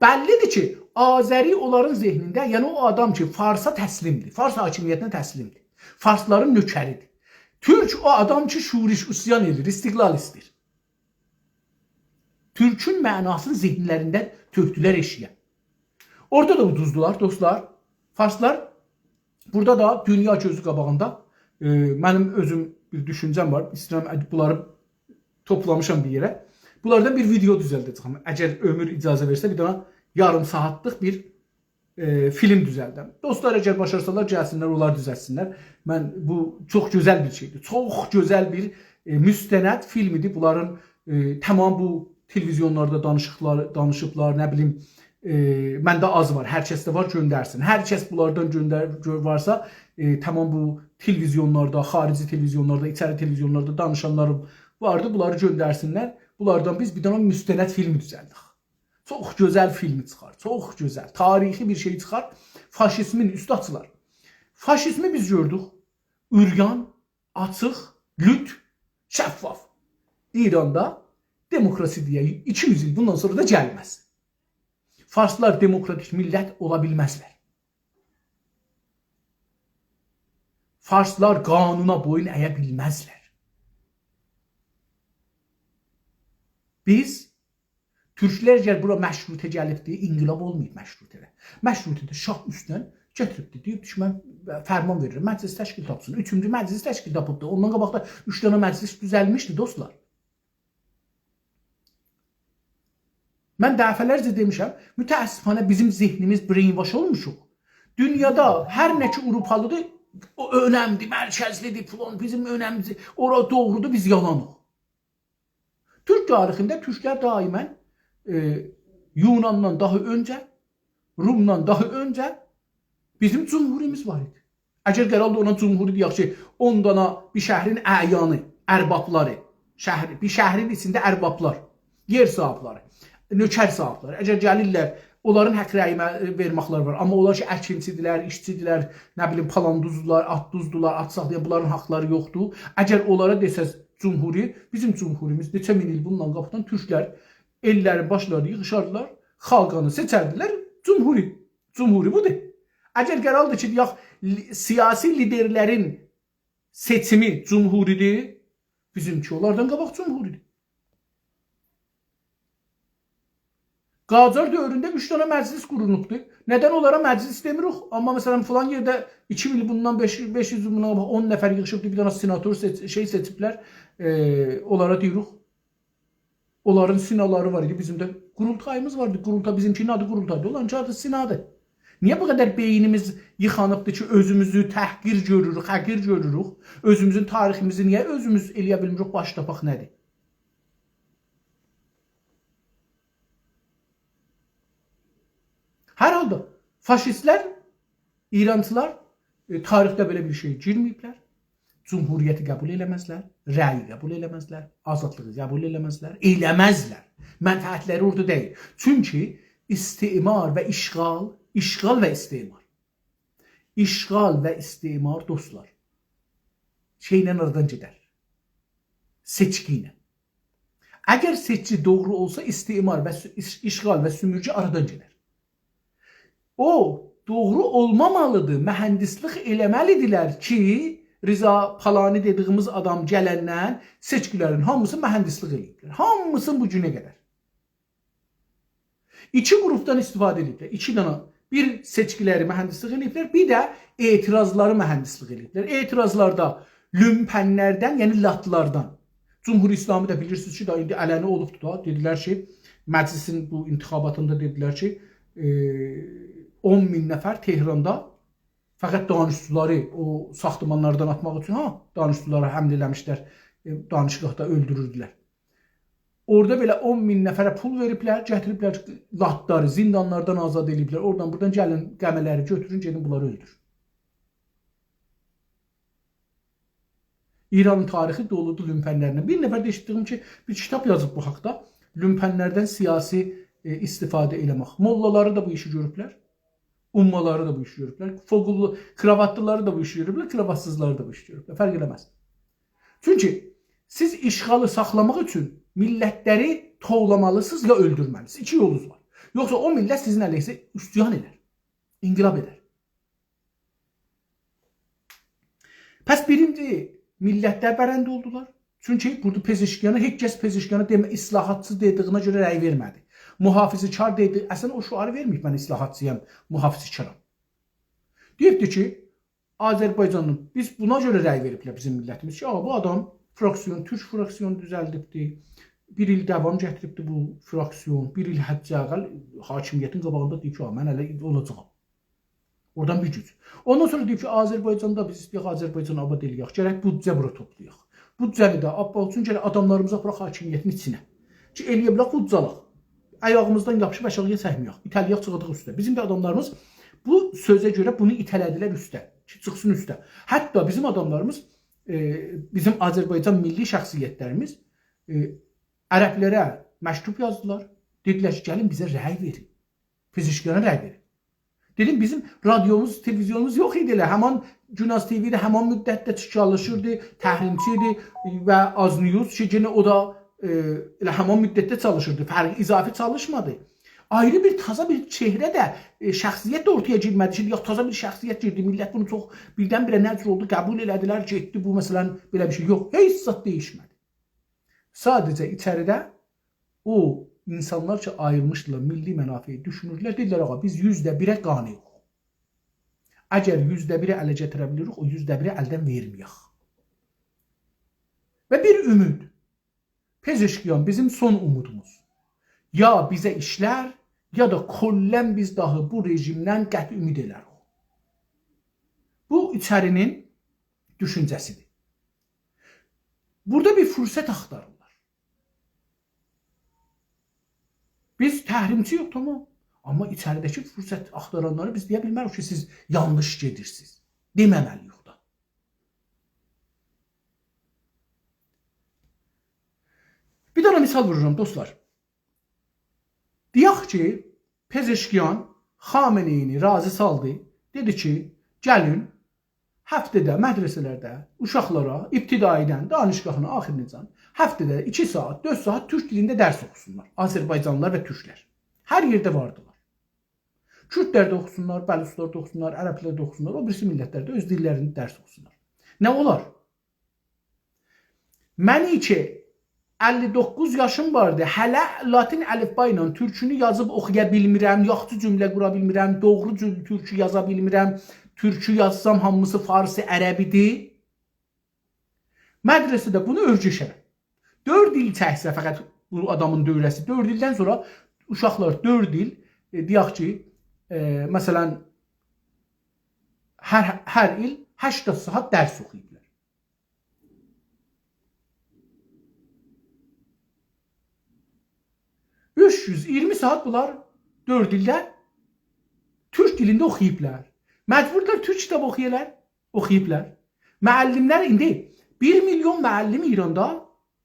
بللی‌دیر کی، آذری اونلارین ذهنینده، یعنی او آدام کی، فارسا تسلیم‌دیر، فارس حاکمیتینه تسلیم‌دیر، فارسلارین نؤکری‌دیر. تورک او آدام کی، شورش، عصیان ائدیر، استقلال ایسته‌ییر. تورکون معناسینی ذهنلرینده تؤکدولر ائشییه. اورادا دا اودوزدولار، دوستلار. فارسلار، بورادا دا دونیا گؤزو قاباغیندا، ائ، منیم اؤزوم بیر دوشونجه‌م وار. ایسته‌ییرم، ائ، بونلاری توپلامیشام بیر یئره. بونلاردان بیر ویدئو دوزلده‌جه‌یم. اگر عؤمور اجازه وئرسه، بیر دنه یاریم ساعاتلیق بیر ائ، فیلم دوزلدم. دوستلار، اگر باشارسالار، گلسینلر، اونلار دوزلتسینلر. من، بو چوخ گؤزل بیر شئی‌دیر. چوخ گؤزل بیر، ائ، مستند فیلم ایدی. بونلارین، ائ، تمام بو تلویزیونلاردا دانیشیقلار، دانیشیبلار، نه بیلیم، ائ، منده آز وار، هر کسده وار، گؤندرسین. هر کس بونلاردان گؤندر-، گؤ-، وارسا، ائ، تمام بو تلویزیونلاردا، خارجی تلویزیونلاردا، ایچری تلویزیونلاردا دانیشانلاریم واردی، بونلاری گؤندرسینلر. بونلاردان بیز بیر دنه مستند فیلم دوزلدک. چوخ گؤزل فیلم چیخار، چوخ گؤزل، تاریخی بیر شئی چیخار. فاشیزمین اوستو آچیلار. فاشیزمی بیز گؤردوک. عریان، آچیق، لوت، شفاف. ایراندا دموکراسی دئیه ایکی یوز ایل بوندان سونرا دا گلمز. فارسلار دموکراتیک میللت اولا بیلمزلر. فارسلار قانونا بویون اَیه بیلمزلر. بیز، تورکلر اگر بورا مشروطه گلیبدی، انقلاب اولماییب مشروطه‌ده. مشروطه‌ده شاه اوستدن گتیریبدی، دئییب کی، من فرمان وئریرم، مجلس تشکیل تاپسین. اوچونجو مجلس تشکیل تاپیبدی. اوندان قاباق دا اوچ دنه مجلس دوزلمیشدی، دوستلار. من دفعه‌لرجه دئمیشم، متأسفانه بیزیم ذهنیمیز brainwash اولموشوق. دونیادا هر نه کی آوروپالیدیر، او اؤنمدیر، مرکزلیدیر، فلان، بیزیم اؤنمدیر، اورا دوغرودور، بیز یالانیق. تورک تاریخینده تورکلر دائماً، ائ، یوناندان داها اؤنجه، رومدان داها اؤنجه بیزیم جمهوریمیز وار ایدی. اگر قراردی اونا جمهوری دئیک کی، اون دانا بیر شهرین اعیانی، اربابلاری، شهر، بیر شهرین ایچینده اربابلار، یئر صاحیبلری، نؤکر صاحیبلری، اگر گلیرلر، اونلارین حق رأیی مه-، وئرمکلری وار. آمما اونلار کی، اکینچی‌دیرلر، ایشچی‌دیرلر، نه بیلیم، پالان دوزدولار، آت دوزدولار، آت ساخلایان، بونلارین حاقلاری یوخدور. اگر اونلارا دئسز جمهوری، بیزیم جمهوریمیز نئچه مین ایل بوندان قاباقدان تورکلر ائللرین باشلاریندا ییغیشاردیلار، خاقانی سئچردیلر، جمهوری. جمهوری بودور. اگر قراردی کی، دئیک، لی-، سیاسی لیدرلرین سئچیمی جمهوری‌دیر، بیزیمکی اونلاردان قاباق جمهوری‌دیر. قاجار دؤورونده اوچ دنه مجلس قورولوبدور. ندن اونلارا مجلس دئمیریک؟ آمما، مثلاً، فلان یئرده ایکی مین بوندان، بئش، بئش یوز بوندان قاباق اون نفر ییغیشیبدی، بیر دنه سناتور سئچ-، شئی سئچیبلر. ائ، اونلارا دئییریک، اونلارین سنالاری وار ایدی، بیزیم ده قورولتاییمیز واردی. قورولتای، بیزیمکی‌نین آدی قورولتایدی، اونلارینکی آدی سنادیر. نییه بو قدر بئینیمیز ییخانیبدیر کی، اؤزوموزو تحقیر گؤروروک، حقیر گؤروروک؟ اؤزوموزون تاریخیمیزی نییه اؤزوموز ائلیه بیلمیریک، باش تاپاق، نه‌دیر؟ هر حالدا فاشیستلر، ایرانچیلار، ائ، تاریخده بئله بیر شئی گیرمه‌ییبلر. جمهوریتی قبول ائله‌مزلر، رأیی قبول ائله‌مزلر، آزادلیغی قبول ائله‌مزلر، ائله‌مزلر. منفعتلری اورادا دئییل. چونکی استعمار و اشغال، اشغال و استعمار. اشغال و استعمار، دوستلار، شئیله آرادان گئدر. سئچکی ایله. اگر سئچکی دوغرو اولسا، استعمار و سو-، اش-، اشغال و سؤمورگه آرادان گئدر. او دوغرو اولمامالیدیر، مهندسلیک ائله‌مه‌لیدیرلر کی، رضا پالانی دئدیگیمیز آدام گلندن سئچکیلرین هامیسی مهندسلیک ائله‌ییبلر. هامیسینی بو گونه قدر. ایکی گروپدان استفاده ائدیبلر. ایکی دنه. بیر سئچکیلری مهندسلیک ائله‌ییبلر، بیر ده اعتراضلاری مهندسلیک ائله‌ییبلر. اعتراضلاردا لومپنلردن، یعنی لاتلاردان. جمهوری اسلامی ده بیلیرسینیز کی، دا ایندی علنی اولوبدور دا. دئدیلر کی، مجلسین بو انتخاباتیندا دئدیلر کی، ائ، اون مین نفر تهراندا فقط دانشجولاری او ساختمانلاردان آتماق اوچون، ها، دانشجولارا حمله ائله‌میشلر، ائ، دانشگاهدا اؤلدوروردولر. اورادا بئله اون مین نفره پول وئریبلر، گتیریبلر لاتلاری زیندانلاردان آزاد ائله‌ییبلر. اورادان بورادان گلین قمه‌لری گؤتورون، گئدین بونلاری اؤلدورون. ایرانین تاریخی دولودور لومپنلرله. بیر نفر ده ائشیتدیم کی، بیر کیتاب یازیب بو حاقدا. لومپنلردن سیاسی، ائ، استفاده ائله‌مک. موللالاری دا بو ایشی گؤروبلر. عمّالاری دا بو ایشی گؤروبلر. فوقوللو، کراواتلیلاری دا بو ایشی گؤروبلر، کراواتسیزلاری دا بو ایشی گؤروبلر. فرق ائله‌مز. چونکی سیز اشغالی ساخلاماق اوچون میللتلری توولامالیسینیز یا اؤلدورمه‌لیسینیز. ایکی یولونوز وار. یوخسا او میللت سیزین علیهینیزه عصیان ائدر، انقلاب ائدر. پس بیرینجی میللتلر برنده اولدولار. چونکی بورادا پزشکیانا، هئچ کس پزشکیانا دئمه، اصلاحاتچی دئدیگینه گؤره رأی وئرمه‌دی. محافظه‌کار دئدی، اصلاً او شعاری وئرمه‌ییب «من اصلاحاتچی‌یام، محافظه‌کارام». دئییبدی کی، آذربایجانین، بیز بونا گؤره رأی وئریبلر بیزیم میللتیمیز کی، آغا، بو آدام فراکسیون، تورک فراکسیونو دوزلدیبدی، بیر ایل داوام گتیریبدی بو فراکسیون، بیر ایل حداقل حاکمیتین قاباغیندا دئییب کی، «آغا، من هله اولاجاغام.» اورادان بیر گوج. اوندان سونرا دئییب کی، آذربایجاندا بیز ایسته‌یک آذربایجانی آباد ائله‌یک، گرک بودجه بورا توپلایاق. بودجه‌نی ده آپماق اوچون گرک آداملاریمیزی آپاراق حاکمیتین ایچینه. کی، ائله‌یه بیلک بودجه آلاق. آیاغیمیزدان یاپیشیب آشاغییا چکمه‌یک، ایته‌له‌یک، چیخاداق اوسته. بیزیم ده آداملاریمیز بو سؤزه گؤره بونو ایته‌له‌دیلر اوسته، کی، چیخسین اوسته. حتی بیزیم آداملاریمیز، ائ، بیزیم آذربایجان میللی شخصیتلریمیز، ائ، عربلره مکتوب یازدیلار. دئدیلر کی، گلین بیزه رأی وئرین. پزشکیانا رأی وئرین. دئدیم، بیزیم رادیوموز، تلویزیونوموز یوخ ایدی ائله. همان گوناز تی‌وی ده همان مدتده چالیشیردی، تحریمچی ایدی و آز نیوز کی، یئنه او دا، ائ، ائله همان مدتده چالیشیردی. فرق اضافی چالیشمادی. آیری بیر تازا بیر چهره ده، ائ، شخصیت ده اورتایا گیرمه‌دی کی، یوخ، تازا بیر شخصیت گیردی. میللت بونو چوخ بیردن-بیره نه جور اولدو، قبول ائله‌دیلر، گئتدی بو، مثلا، بئله بیر شئی یوخ. هئچ زاد دییشمه‌دی. ساده‌جه ایچریده او اینسانلار کی، آییلمیشدیلار، میللی منافعی دوشونوردولر، دئدیلر، «آغا، بیز یوزده بیره قانعیق. اگر یوزده بیری اله گتیره بیلیریک، او یوزده بیری الدن وئرمه‌یک.» و بیر امید. پزشکیان بیزیم سون امودوموز. یا بیزه ایشلر، یا دا کلاً بیز داهی بو رژیمدن قطع امید ائله‌ریک. بو ایچری‌نین دوشونجه‌سیدیر. بورادا بیر فرصت آختاریرلار. بیز تحریمچی‌یوخ، تامام. آمما ایچریده‌کی فرصت آختارانلارا بیز دئیه بیلمه‌ریک کی، سیز یانلیش گئدیرسینیز. دئمه‌مه‌لی‌ییک دا. بیر دنه مثال وورورام، دوستلار. دئیک کی، پزشکیان خامنه‌ای‌نی راضی سالدی. دئدی کی، گلین، هفته‌ده مدرسه‌لرده اوشاقلارا ابتدایی‌دن دانشگاهین آخیریناجان هفته‌ده ایکی ساعات، دؤرد ساعات تورک دیلینده درس اوخوسونلار. آذربایجانلیلار و تورکلر. هر یئرده واردیلار. کوردلر ده اوخوسونلار، بلوچلار دا اوخوسونلار، عربلر ده اوخوسونلار، او بیریسی میللتلر ده اؤز دیللرینده درس اوخوسونلار. نه اولار؟ منی کی، اللی دوققوز یاشیم واردی، هله لاتین الفبا ایله تورکونو یازیب اوخویا بیلمیرم، یاخشی جمله قورا بیلمیرم، دوغرو جوم-، تورکو یازا بیلمیرم، تورکو یازسام هامیسی فارسی، عربی‌دیر. مدرسه‌ده بونو اؤرگشرم. دؤرد ایل چکسه فقط بو آدامین دوره‌سی، دؤرد ایلدن سونرا اوشاقلار دؤرد ایل، ائ، دئیک کی، ائ، مثلا، هر، هر ایل هشتاد ساعات درس اوخویوبلار. اوچ یوز ایگیرمی ساعات بونلار دؤرد ایلده تورک دیلینده اوخویوبلار. مجبوردولار تورک کیتاب اوخویالار، اوخویوبلار. معلملر ایندی بیر میلیون معلم ایراندا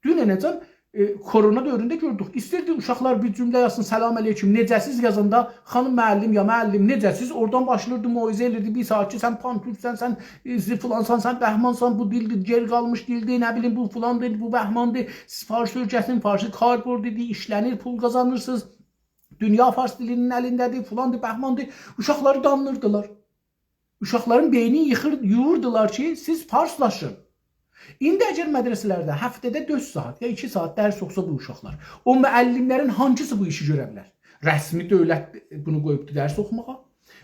دوننه‌جن، ائ، کرونا دؤورونده گؤردوک. ایستیردی اوشاقلار بیر جمله یازسین، «سلام علیکم، نئجه‌سیز؟» یازاندا، «خانیم معلم، یا معلم، نئجه‌سیز؟» اورادان باشلاییردی، موعظه ائدیردی، بیر ساعات کی، سن پان‌تورکسن، سن، ائ، فلانسان، سن بهمانسان، بو دیلدیر، گئری قالمیش دیلدیر، نه بیلیم، بو فلاندیر، بو بهماندیر، سیز فارسی اؤیرشین، فارسی کاربردیدی، ایشله‌نیر، پول قازانیرسینیز. دونیا فارس دیلینین الینده‌دیر، فلاندیر، بهماندیر. اوشاقلاری دانلیردیلار. اوشاقلارین بئینینی ییخیر، یوووردولار کی، سیز فارسلاشین. ایندی اگر مدرسه‌لرده هفته‌ده دؤرد ساعات یا ایکی ساعات درس اوخوسا بو اوشاقلار، او معلملرین هانسیسی بو ایشی گؤره بیلر؟ رسمی دؤولت بونو قویوبدور درس اوخوماغا.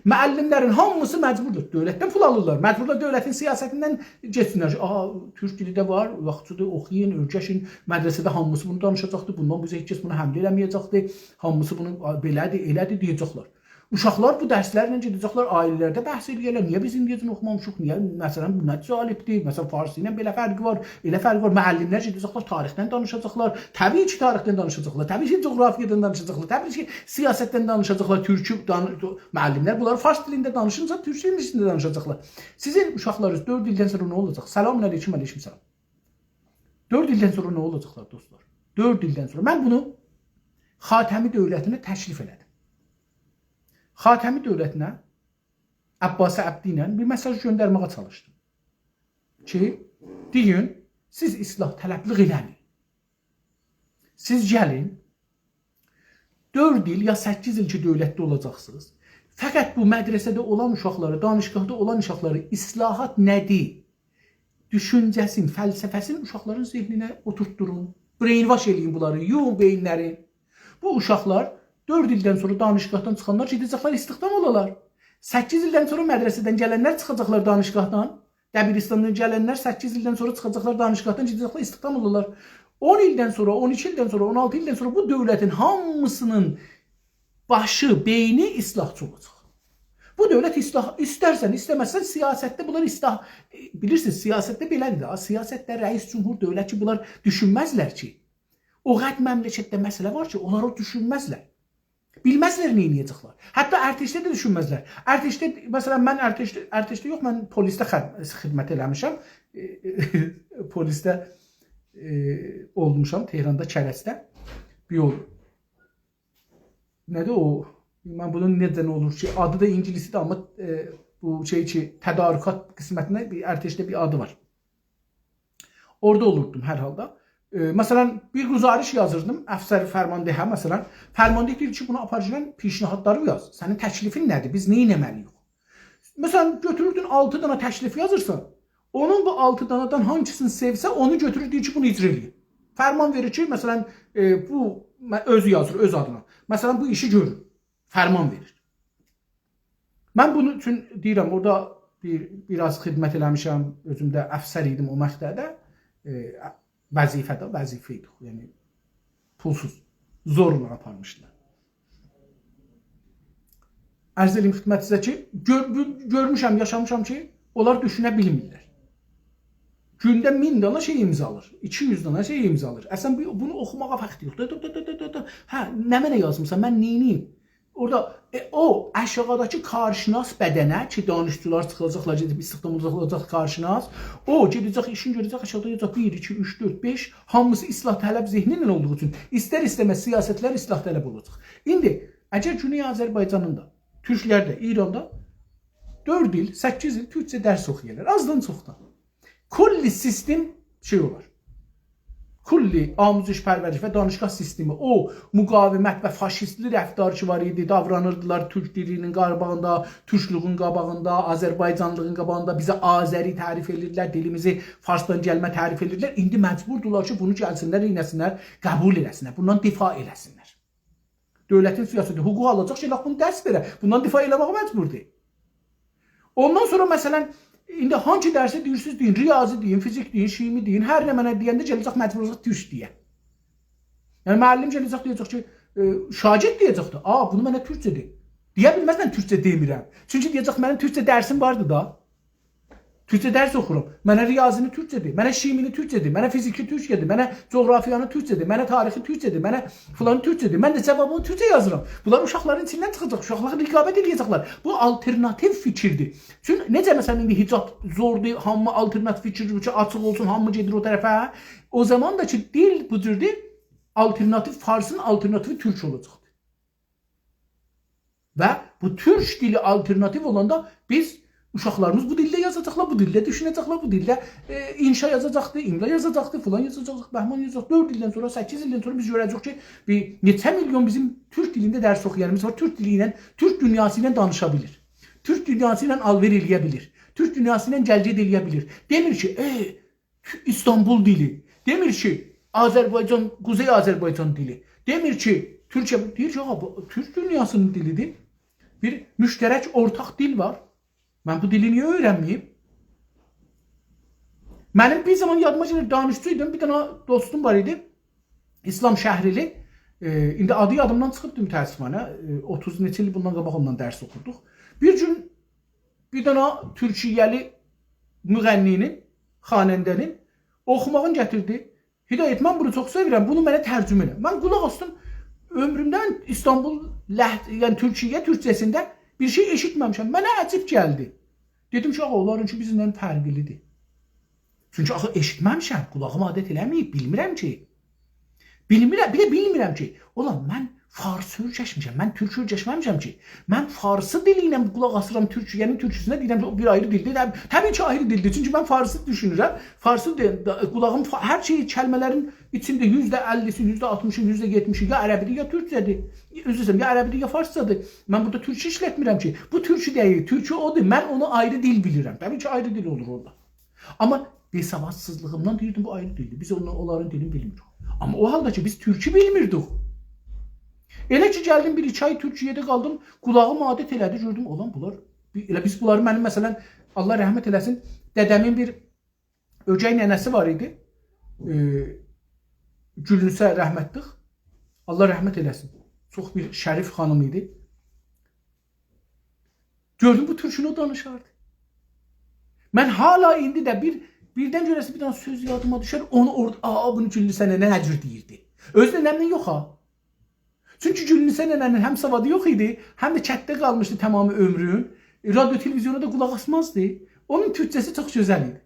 معلملرین هامیسی مجبوردور. دؤولتدن پول آلیرلار. مجبوردور دؤولتین سیاستیندن گئتسینلر. «آها، تورک دیلی ده وار، یاخشیدیر، اوخویون، اؤیرشین.» مدرسه‌ده هامیسی بونو دانیشاجاقدیر. بوندان بیزه هئچ کس بونا حمله ائله‌مه‌یه‌جکدیر. هامیسی بونو، «آ، بئله‌دیر، ائله‌دیر» دئیه‌جکلر. اوشاقلار بو درسلرله گئده‌جکلر، عائله‌لرده بحث ائله‌یه‌لر. نییه بیز ایندیه‌جن اوخومامیشیق؟ نییه، مثلا، بو نه جالبدیر؟ مثلا، فارسی ایله بئله فرقی وار، ائله فرقی وار. معلملر گئده‌جکلر، تاریخدن دانیشاجاقلار. طبیعی کی، تاریخدن دانیشاجاقلار. طبیعی کی، جغرافیادان دانیشاجاقلار. طبیعی کی، سیاستدن دانیشاجاقلار. تورکو دان-، معلملر بونلاری فارس دیلینده دانیشینجا، تورک دیلینده دانیشاجاقلار. سیزین اوشاقلارینیز دؤرد ایلدن سونرا نه اولاجاق؟ سلام علیکم، علیکم سلام. دؤرد ایلدن سونرا نه اولاجاقلار، دوستلار؟ دؤرد ایلدن سونرا. من بونو خاتمی دؤولتینه تکلیف ائله‌دیم. خاتمی دؤولتینه عباس عبدی ایله بیر مئساژ گؤندرمه‌یه چالیشدیم کی، دئیین، سیز اصلاح‌طلبلیک ائله‌مه‌یین. سیز گلین، دؤرد ایل یا سککیز ایل کی، دؤولتده اولاجاقسینیز. فقط بو مدرسه‌ده اولان اوشاقلاری، دانشگاهدا اولان اوشاقلاری اصلاحات نه‌دیر؟ دوشونجه‌سین، فلسفه‌سین اوشاقلارین ذهنینه اوتورتدورون. Brainwash ائله‌یین بونلاری، یویون بئیینلرین. بو اوشاقلار دؤرد ایلدن سونرا دانشگاهدان چیخانلار گئده‌جکلر، استخدام اولالار. سککیز ایلدن سونرا مدرسه‌دن گلنلر چیخاجاقلار دانشگاهدان. دبیرستاندان گلنلر سککیز ایلدن سونرا چیخاجاقلار دانشگاهدان، گئده‌جکلر، استخدام اولالار. اون ایلدن سونرا، اون ایکی ایلدن سونرا، اون آلتی ایلدن سونرا بو دؤولتین هامیسینین باشی، بئینی اصلاحچی اولاجاق. بو دؤولت اصلاح، ایسترسن، ایسته‌مزسن، سیاستده بونلار اصلاح، ائ، بیلیرسینیز، سیاستده بئله‌دیر ده. سیاستده رئیس جمهور، دؤولت کی، بونلار دوشونمزلر کی، او قدر مملکتده مسئله وار کی، اونلار او دوشونمزلر. بیلمزلر نه ائده‌جکلر. حتی ارتشده ده دوشونمزلر. ارتشده، مثلا، من ارتشده، ارتشده یوخ، من پلیسده خد-، خدمت ائله‌میشم. پلیسده، ائ، اولموشام تهراندا، کرجده. بیر یول. نه‌دیر او؟ من بونون نئجه، نه اولور کی، آدی دا اینگیلیسی‌دیر، آمما، ائ، بو شئی کی، تدارکات قسمتینده بیر ارتشده بیر آدی وار. اورادا اولوردوم هر حالدا. ائ، مثلا، بیر گزارش یازیردیم افسر فرماندهه، مثلا. فرمانده دئییر کی، بونو آپار گیلن پیشنهادلاری یاز. سنین تکلیفین نه‌دیر؟ بیز نه ائتمه‌لی‌ییک؟ مثلا، گؤتوروردون آلتی دانا تکلیف یازیرسان، اونون بو آلتی دانادان هانگیسینی سئوسه، اونو گؤتورور، دئییر کی، بونو اجرا ائله‌یین. فرمان وئریر کی، مثلا، ائ، بو، م-، اؤزو یازیر، اؤز آدینا. مثلا، بو ایشی گؤرور. فرمان وئریر. من بونون اوچون دئییرم، اورادا بیر، بیر آز خدمت ائله‌میشم، اؤزوم ده افسر ایدیم او مقطعده. ائ، وظیفه ده، وظیفه ایدی، یعنی پولسوز، زورلا آپارمیشدیلار. عرض ائله‌ییم خدمتینیزه کی، گؤر-، گؤرموشم، یاشامیشام کی، اونلار دوشونه بیلمیرلر. گونده مین دانا شئی امضالار، ایکی یوز دانا شئی امضالار. اصلا، بو-، بونو اوخوماغا وقت یوخدور. دو، دو، دو، دو، دو، دو. هه، نمنه یازمیسان، من نئینییم؟ اورادا، ائ، او آشاغیداکی کارشناس بدنه کی، دانشجولار چیخاجاقلار، گئدیب استخدام اولاجاق، اولاجاق کارشناس. او گئده‌جک، ایشین گؤره‌جک، آشاغیدا یازاجاق بیر، ایکی، اوچ، دؤرد، بئش، هامیسی اصلاح‌طلب ذهنی ایله اولدوغو اوچون ایستر-ایسته‌مز سیاستلر اصلاح‌طلب اولاجاق. ایندی، اگر گونئی آذربایجانین دا، تورکلر ده، ایراندا دؤرد ایل، سککیز ایل تورکجه درس اوخویارلار، آزدان چوخدان. کلی سیستم شئی اولار. کلی آموزش پرورش و دانشگاه سیستمی، او مقاومت و فاشیستلی رفتار کی وار ایدی، داورانیردیلار تورک دیلی‌نین قاباغیندا، تورکلوگون قاباغیندا، آذربایجانلیغین قاباغیندا، بیزه آذری تعریف ائدیردیلر، دیلیمیزی فارسدان گلمه تعریف ائدیردیلر. ایندی مجبوردولار کی، بونو گلسینلر، ائله‌سینلر، قبول ائله‌سینلر، بوندان دفاع ائله‌سینلر. دؤولتین سیاستی، حقوق آلاجاق کی، ائله بونو درس وئره. بوندان دفاع ائله‌مه‌یه مجبوردور. اوندان سونرا، مثلا، ایندی هانگی درسی دئییرسینیز دئیین، ریاضی دئیین، فیزیک دئیین، شیمی دئیین، هر نمنه دئینده گله‌جک مجبور اولاجاق تورک دئیه. یعنی، معلم گله‌جک، دئیه‌جک کی، ائ، شاگرد دئیه‌جکدیر: «آ، بونو منه تورکجه دئ.» دئیه بیلمز: «من تورکجه دئمیرم.» چونکی دئیه‌جک: «منیم تورکجه درسیم واردی دا. تورکجه درس اوخورام. منه ریاضینی تورکجه دئ، منه شیمینی تورکجه دئ، منه فیزیکی تورکجه دئ، منه جغرافیانی تورکجه دئ، منه تاریخی تورکجه دئ، منه فلانی تورکجه دئ.» من ده جوابینی تورکجه یازیرام. بونلار اوشاقلارین ایچیندن چیخاجاق، اوشاقلار رقابت ائله‌یه‌جکلر. بو آلترناتیو فیکیردیر. چون نئجه، مثلا، ایندی حجاب زوردور، هامی آلترناتیو فیکیر اوچون آچیق اولسون، هامی گئدیر او طرفه. او زامان دا کی، دیل بو جوردور، آلترناتیو، فارسین آلترناتیوی تورک اولاجاقدیر. و بو تورک دیلی آلترناتیو اولاندا بیز، اوشاقلاریمیز بو دیلده یازاجاقلار، بو دیلده دوشونه‌جکلر، بو دیلده، ائ، انشا یازاجاقدیر، املا یازاجاقدیر، فلان یازاجاقدیر، بهمان یازاجاق. دؤرد ایلدن سونرا، سککیز ایلدن سونرا بیز گؤره‌جه‌ییک کی، بیر نئچه میلیون بیزیم تورک دیلینده درس اوخویانیمیز وار. تورک دیلی ایله، تورک دونیاسی ایله دانیشا بیلیر. تورک دونیاسی ایله آلوئر ائله‌یه بیلیر. تورک دونیاسی ایله گل‌گئت ائله‌یه بیلیر. دئمیر کی، ائ، استانبول دیلی. دئمیر کی، آذربایجان، قوزئی آذربایجان دیلی. دئمیر کی، تورکیه، دئییر کی، آغا، بو تورک دونیاسینین دیلیدیر. بیر مشترک اورتاق دیل وار. من بو دیلی نییه اؤیرنمه‌ییم؟ منیم بیر زامان یادیما گلیر، دانشجویدوم، بیر دنه دوستوم وار ایدی. اسلام شهریلی. ائ، ایندی آدی یادیمدان چیخیبدی متأسفانه. ائ، اوتوز نئچه ایل بوندان قاباق اوننان درس اوخوردوق. بیر گون بیر دنه تورکیه‌لی مغنی‌نین، خواننده‌نین اوخوماغینی گتیردی. «هدایت، من بونو چوخ سئویرم، بونو منه ترجمه ائله.» من قولاق آسدیم، عؤمرومده استانبول لهج-، یعنی تورکیه تورکجه‌سینده بیر شئی ائشیتمه‌میشم. منه عجیب گلدی. دئدیم کی، آغا، اونلارینکی بیزیمله فرقلیدیر. چونکی آخی ائشیتمه‌میشم، قولاغیم عادت ائله‌مه‌ییب، بیلمیرم کی. بیلمیرم، بیر ده بیلمیرم کی، اولا من فارسی اؤیرشمیشم، من تورکی اؤیرشمه‌میشم کی. من فارسی دیلی ایله قولاق آسیرام تورکیه‌نین تورکوسونه، دئییرم کی، او بیر آیری دیلدیر. ده-، طبیعی کی، آیری دیلدیر. چونکی من فارسی دوشونورم. فارسی دئ-، ده-، قولاغیم فا-، هر شئی، کلمه‌لرین ایچینده یوزده اللی‌سی، یوزده آلتمیشی، یوزده یئتمیشی یا عربی‌دیر، یا تورکجه‌دیر. عذر ایسته‌ییرم، یا عربی‌دیر، یا فارسجادیر. من بورادا تورکی ایشلتمیرم کی. بو تورکی دئییل، تورکی اودور. من اونو آیری دیل بیلیرم. طبیعی کی، آیری دیل اولور اورادا. آمما بی‌سوادسیزلیغیمدان دئییردیم، بو آیری دیلدیر. بیز اونلار، اونلارین دیلینی بیلمیریک. آمما او حالدا کی، بیز تورکی بیلمیردیک. ائله کی، گلدیم بیر ایکی آی تورکیه‌ده قالدیم، قولاغیم عادت ائله‌دی، گؤردوم، اولان بونلار، بی-، ائله بیز بونلاری، منیم، مثلا، الله رحمت ائله‌سین، دده‌مین بیر اؤگئی ننه‌سی وار ایدی. ائ، گولنوسه رحمتلیک. الله رحمت ائله‌سین. چوخ بیر شریف خانیم ایدی. گؤردوم، بو تورکونو او دانیشاردی. من حالا ایندی ده بیر، بیردن گؤره‌سن بیر دنه سؤز یادیما دوشر، اونو اورادا، «آ، بونو گولنوسه ننه نه جور دئییردی؟» اؤز ننه‌مدن یوخ ها. چونکی گولنیسا ننه‌نین هم سوادی یوخ ایدی، هم ده کتده قالمیشدی تمام عؤمرون. ائ، رادیو تلویزیونا دا قولاق آسمازدی. اونون تورکجه‌سی چوخ گؤزل ایدی.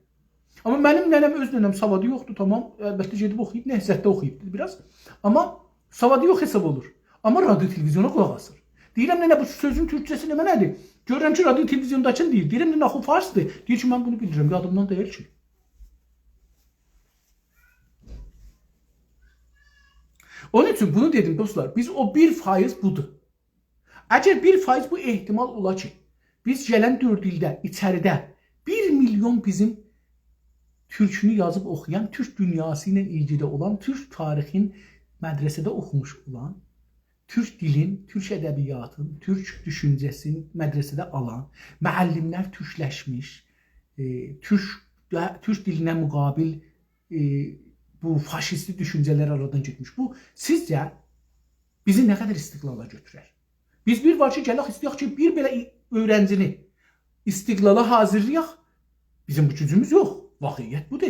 آمما منیم ننه‌م، اؤز ننه‌م سوادی یوخدور، تامام. البته گئدیب اوخویوب، نهضتده اوخویوبدو بیر آز. آمما سوادی یوخ حساب اولور. آمما رادیو تلویزیونا قولاق آسیر. دئییرم: «ننه، بو سؤزون تورکجه‌سی نمنه‌دیر؟» گؤرورم کی، رادیو تلویزیونداکین دئییر. دئییرم: «ننه، آخی فارسدیر.» دئییر کی: «من بونو بیلمیرم، یادیمدان دئییل کی.» اونون اوچون بونو دئدیم، دوستلار، بیز او بیر فایز بودور. اگر بیر فایز، بو احتمال اولا کی، بیز گلن دؤرد ایلده ایچریده بیر میلیون بیزیم تورکونو یازیب اوخویان، تورک دونیاسی ایله ایلگیلی اولان، تورک تاریخین مدرسه‌ده اوخوموش اولان، تورک دیلین، تورک ادبیاتین، تورک دوشونجه‌سین مدرسه‌ده آلان، معلم‌لر تورکلشمیش، ائ، تورک، تورک دیلینه مقابل، ائ، بو فاشیستی دوشونجه‌لر آرادان گئتمیش. بو، سیزجه بیزی نه قدر استقلالا گؤتورر؟ بیز بیر وار کی، گلک ایسته‌یک کی، بیر بئله ای-، اؤیرنجینی استقلالا حاضیرلایاق، بیزیم بو گوجوموز یوخ. واقعیت بودور.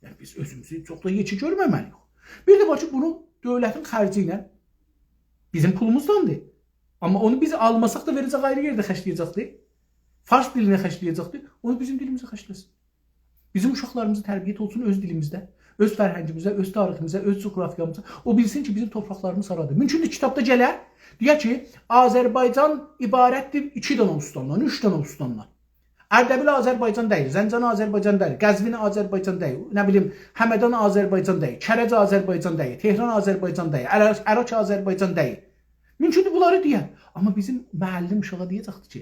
یعنی، بیز اؤزوموزو چوخ دا یئکه گؤرمه‌مه‌لی‌ییک. بیر ده وار کی، بونو دؤولتین خرجی ایله بیزیم پولوموزداندیر. آمما اونو بیز آلماساق دا وئره‌جک، آیری یئرده خرجله‌یه‌جکدیر. فارس دیلینه خرجله‌یه‌جکدیر، اونو بیزیم دیلیمیزه خرجله‌سین. بیزیم اوشاقلاریمیزی تربیت اولسون اؤز دیلیمیزده، اؤز فرهنگیمیزده، اؤز تاریخیمیزده، اؤز جغرافیامیزدا. او بیلسین کی، بیزیم تورپاقلاریمیز هارادیر. مومکوندور، کیتابدا گله، دئیه کی، آذربایجان عبارتدیر ایکی دنه اوستاندان، اوچ دنه اوستاندان. اردبیل آذربایجان دئییل، زنجان آذربایجان دئییل، قزوین آذربایجان دئییل، نه بیلیم، همدان آذربایجان دئییل، کرج آذربایجان دئییل، تهران آذربایجان دئییل، اراک، اراک آذربایجان دئییل. مومکوندور، بونلاری دئیه. آمما بیزیم معلم اوشاغا دئیه‌جکدیر کی،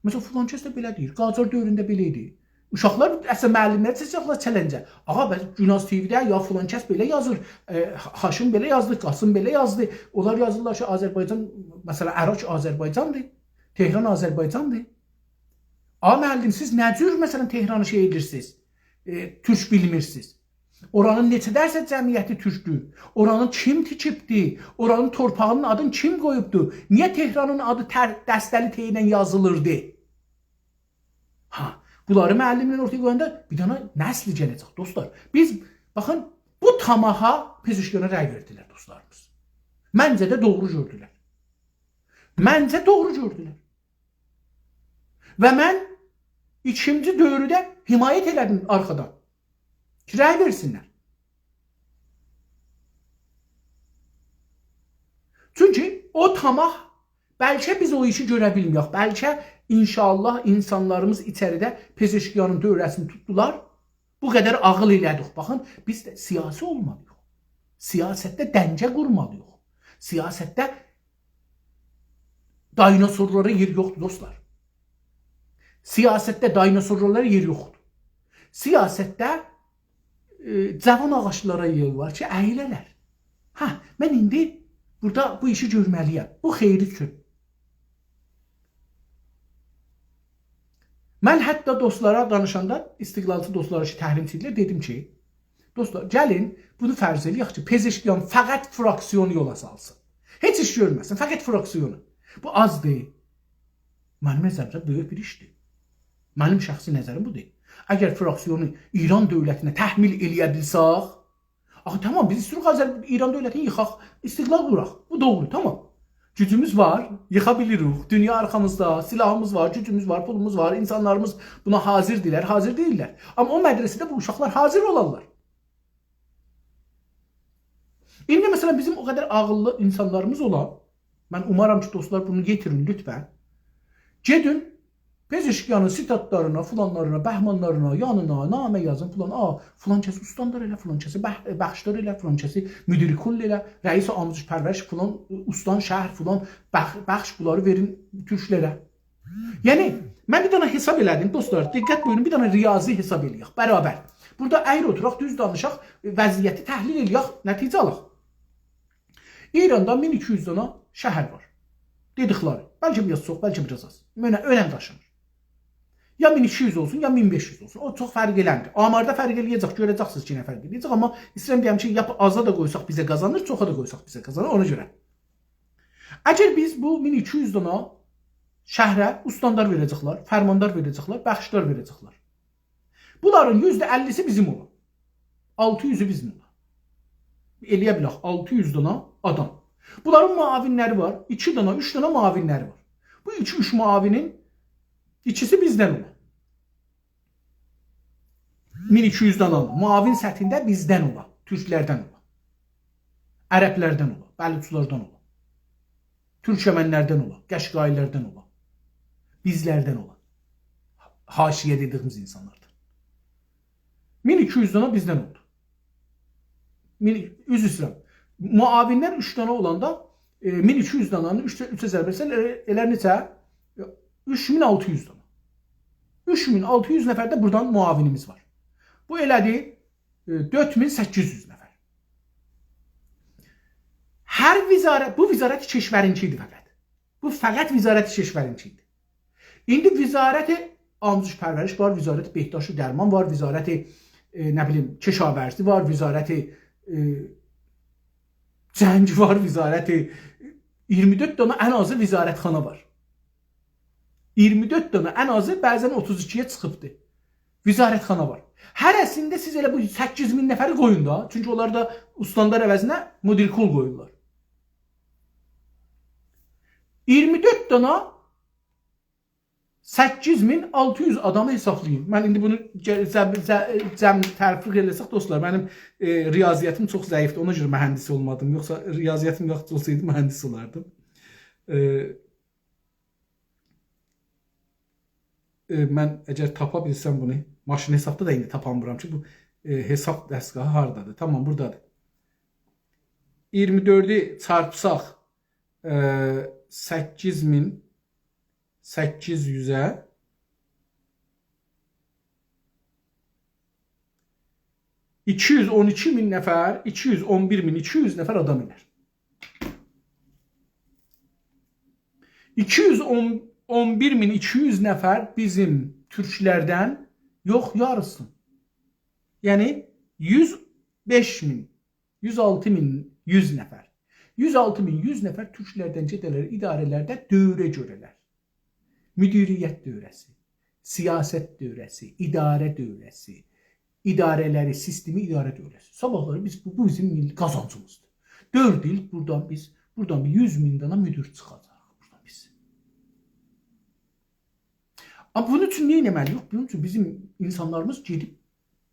مثلا، فلان کس ده بئله دئییر، قاجار دؤورونده بئله ایدی. اوشاقلار اصلینده معلم‌لری سئچه‌جکلر چلنجه. آغا، بس گوناز تی‌وی‌ده یا فلان کس بئله یازیر، ائ، هاشم بئله یازدی، قاسم بئله یازدی. اونلار یازیرلار کی، آذربایجان، مثلا، اراک آذربایجاندیر، تهران آذربایجاندیر. آ، معلم، سیز نه جور، مثلا، تهرانی شئی ائدیرسینیز، ائ، تورک بیلمیرسینیز؟ اورانین نئچه درصد جمعیتی تورکدور؟ اورانی کیم تیکیبدی؟ اورانین تورپاغینین آدینی کیم قویوبدو؟ نییه تهرانین آدی تر-، دسته‌لی ت ایله یازیلیردی؟ ها، بونلاری معلم‌له اورتایا قویاندا بیر دنه نسل گله‌جک، دوستلار. بیز، باخین، بو طمعا پزشکیانا رأی وئردیلر دوستلاریمیز. منجه ده دوغرو گؤردولر. منجه دوغرو گؤردولر. و من ایکینجی دؤورو ده حمایت ائله‌دیم آرخادان کی، رأی وئرسینلر. چونکی او طمع، بلکه بیز او ایشی گؤره بیلمه‌یک، بلکه ان‌شاءالله اینسانلاریمیز ایچریده پزشکیانین دؤوره‌سینی توتدولار، بو قدر عاغیل ائله‌دیک. باخین، بیز ده سیاسی اولمالی‌ییق. سیاستده دنگه قورمالی‌ییق. سیاستده دایناسورلارا یئر یوخدور، دوستلار. سیاستده دایناسورلارا یئر یوخدور. سیاستده، ائ، جاوان آغاجلارا یئر وار کی، اییله‌لر. هه، من ایندی بورادا بو ایشی گؤرمه‌لی‌یم. بو خئیری اوچون. من حتی دوستلارا دانیشاندا، استقلالچی دوستلارا کی، تحریمچی‌دیرلر، دئدیم کی، دوستلار، گلین بونو فرض ائله‌یک کی، پزشکیان فقط فراکسیونو یولا سالسین. هئچ ایش گؤرمه‌سین، فقط فراکسیونو. بو آزدیر. منیم نظریمده بؤیوک بیر ایشدیر. منیم شخصی نظریم بودور. اگر فراکسیونو ایران دؤولتینه تحمیل ائله‌یه بیلسک، آخی تامام، بیز ایستیروخ آذر-، ایران دؤولتینی ییخاق، استقلال قوراق. بو دوغرو، تامام. گوجوموز وار، ییخا بیلیریک. دونیا آرخامیزدا، سلاحیمیز وار، گوجوموز وار، پولوموز وار، اینسانلاریمیز بونا حاضردیرلر، حاضر دئییللر. آمما او مدرسه‌ده بو اوشاقلار حاضر اولارلار. ایندی، مثلا، بیزیم او قدر عاغیللی اینسانلاریمیز اولا، من اومارام کی، دوستلار، بونو یئتیرین، لطفا. گئدین، پزشکیانین ستادلارینا، فلانلارینا، بهمانلارینا، یانینا نامه یازین، فلان، آ، فلان کسی استاندار ائله، فلان کسی بخ-، بخشدار ائله، فلان کسی مدیر کل ائله، رئیس آموزش پرورش، فلان، استان شهر، فلان بخ-، بخش، بونلاری وئرین تورکلره. یعنی، من بیر دنه حساب ائله‌دیم، دوستلار، دقت بویورون، بیر دنه ریاضی حساب ائله‌یک، برابر. بورادا اَیری اوتوراق، دوز دانیشاق، وضعیتی تحلیل ائله‌یک، نتیجه آلاق. ایراندا مین ایکی یوز دانا شهر وار. دئدیکلری. بلکه بیر آز چوخ، بلکه بیر آز آز. اؤنه-، اؤنم داشیمیر. یا مین ایکی یوز اولسون، یا مین بئش یوز اولسون. او چوخ فرق ائله‌میر. آماردا فرق ائله‌یه‌جک، گؤره‌جکسینیز کی، نه فرق ائله‌یه‌جک. آمما ایسته‌ییرم دئیم کی، یا آزا دا قویساق بیزه قازانیر، چوخا دا قویساق بیزه قازانیر. اونا گؤره. اگر بیز بو مین ایکی یوز دانا شهره استاندار وئره‌جکلر، فرماندار وئره‌جکلر، بخشدار وئره‌جکلر. بونلارین یوزده اللی‌سی بیزیم اولا. آلتی یوزو بیزیم اولا. ائله‌یه بیلک، آلتی یوز دانا آدام. بونلارین معاونلری وار. ایکی دانا، اوچ دانا معاونلری وار. بو ایکی، اوچ معاونین ایکیسی بیزدن اولا. مین ایکی یوز دانا معاون سطحینده بیزدن اولا، تورکلردن اولا، عربلردن اولا، بلوچلاردان اولا، تورکمنلردن اولا، قشقاییلردن اولا، بیزلردن اولا. حاشیه دئدیییمیز اینسانلاردان. مین ایکی یوز دانا بیزدن اولدو. مین، عذر ایسته‌ییرم. معاونلر اوچ دانا اولاندا، ائ، مین ایکی یوز دانانین اوچه، اوچه ضرب ائتسن، ائله، ائله نئچه؟ اوچ مین آلتی یوز دانا. اوچ مین آلتی یوز نفر ده بورادان معاونیمیز وار. بو ائله‌دی، ائ، دؤرد مین سککیز یوز نفر. هر وزارت، بو وزارت کشورینکی ایدی فقط. بو فقط وزارت کشورینکی ایدی. ایندی وزارت آموزش پرورش وار، وزارت بهداشت و درمان وار، وزارت، ائ، نه بیلیم، کشاورزی وار، وزارت، ائ، جنگ وار، وزارت، ایگیرمی دؤرد دانا ان آزی وزارتخانا وار. ایگیرمی دؤرد دانا ان آزی، بعضا اوتوز ایکی‌یه چیخیبدی. وزارتخانا وار. هره‌سینده سیز ائله بو سککیز مین نفری قویون دا، چونکی اونلار دا استاندار عوضینه مدیرکل قویورلار. ایگیرمی دؤرد دانا سککیز مین آلتی یوز آدامی حسابلایین. من ایندی بونو جه-، جه-، جه-، جمع تفریق ائله‌سک، دوستلار، منیم، ائ، ریاضیاتیم چوخ ضعیفدیر. اونا گؤره مهندس اولمادیم. یوخسا ریاضیاتیم یاخشی اولسایدی، مهندس اولاردیم. ائ، ائ، من اگر تاپا بیلسم بونو، ماشین حسابدا دا ایندی تاپامیرام کی، بو، ائ، حساب دستگاهی هاردادیر؟ تامام، بورادادیر. ایگیرمی دؤردو چارپساق، ائ، سککیز مین سککیز یوزه، ایکی یوز اون ایکی مین نفر، ایکی یوز اون بیر مین ایکی یوز نفر آدام ائلر. ایکی یوز اون، اون بیر مین ایکی یوز نفر بیزیم تورکلردن، یوخ، یاریسین. یعنی، یوز بئش مین، یوز آلتی مین یوز نفر. یوز آلتی مین یوز نفر تورکلردن گئده‌لر اداره‌لرده دوره گؤره‌لر. مدیریت دوره‌سی، سیاست دوره‌سی، اداره دوره‌سی، اداره‌لری، سیستمی اداره دوره‌سی. صاباحلاری بیز، بو، بو بیزیم میللی قازانجیمیزدیر. دؤرد ایل بورادان بیز، بورادان بیر یوز مین دانا مدیر چیخاجاق بورادان بیز. آمما بونون اوچون نه ائتمه‌لی‌ییک؟ بونون اوچون بیزیم اینسانلاریمیز گئدیب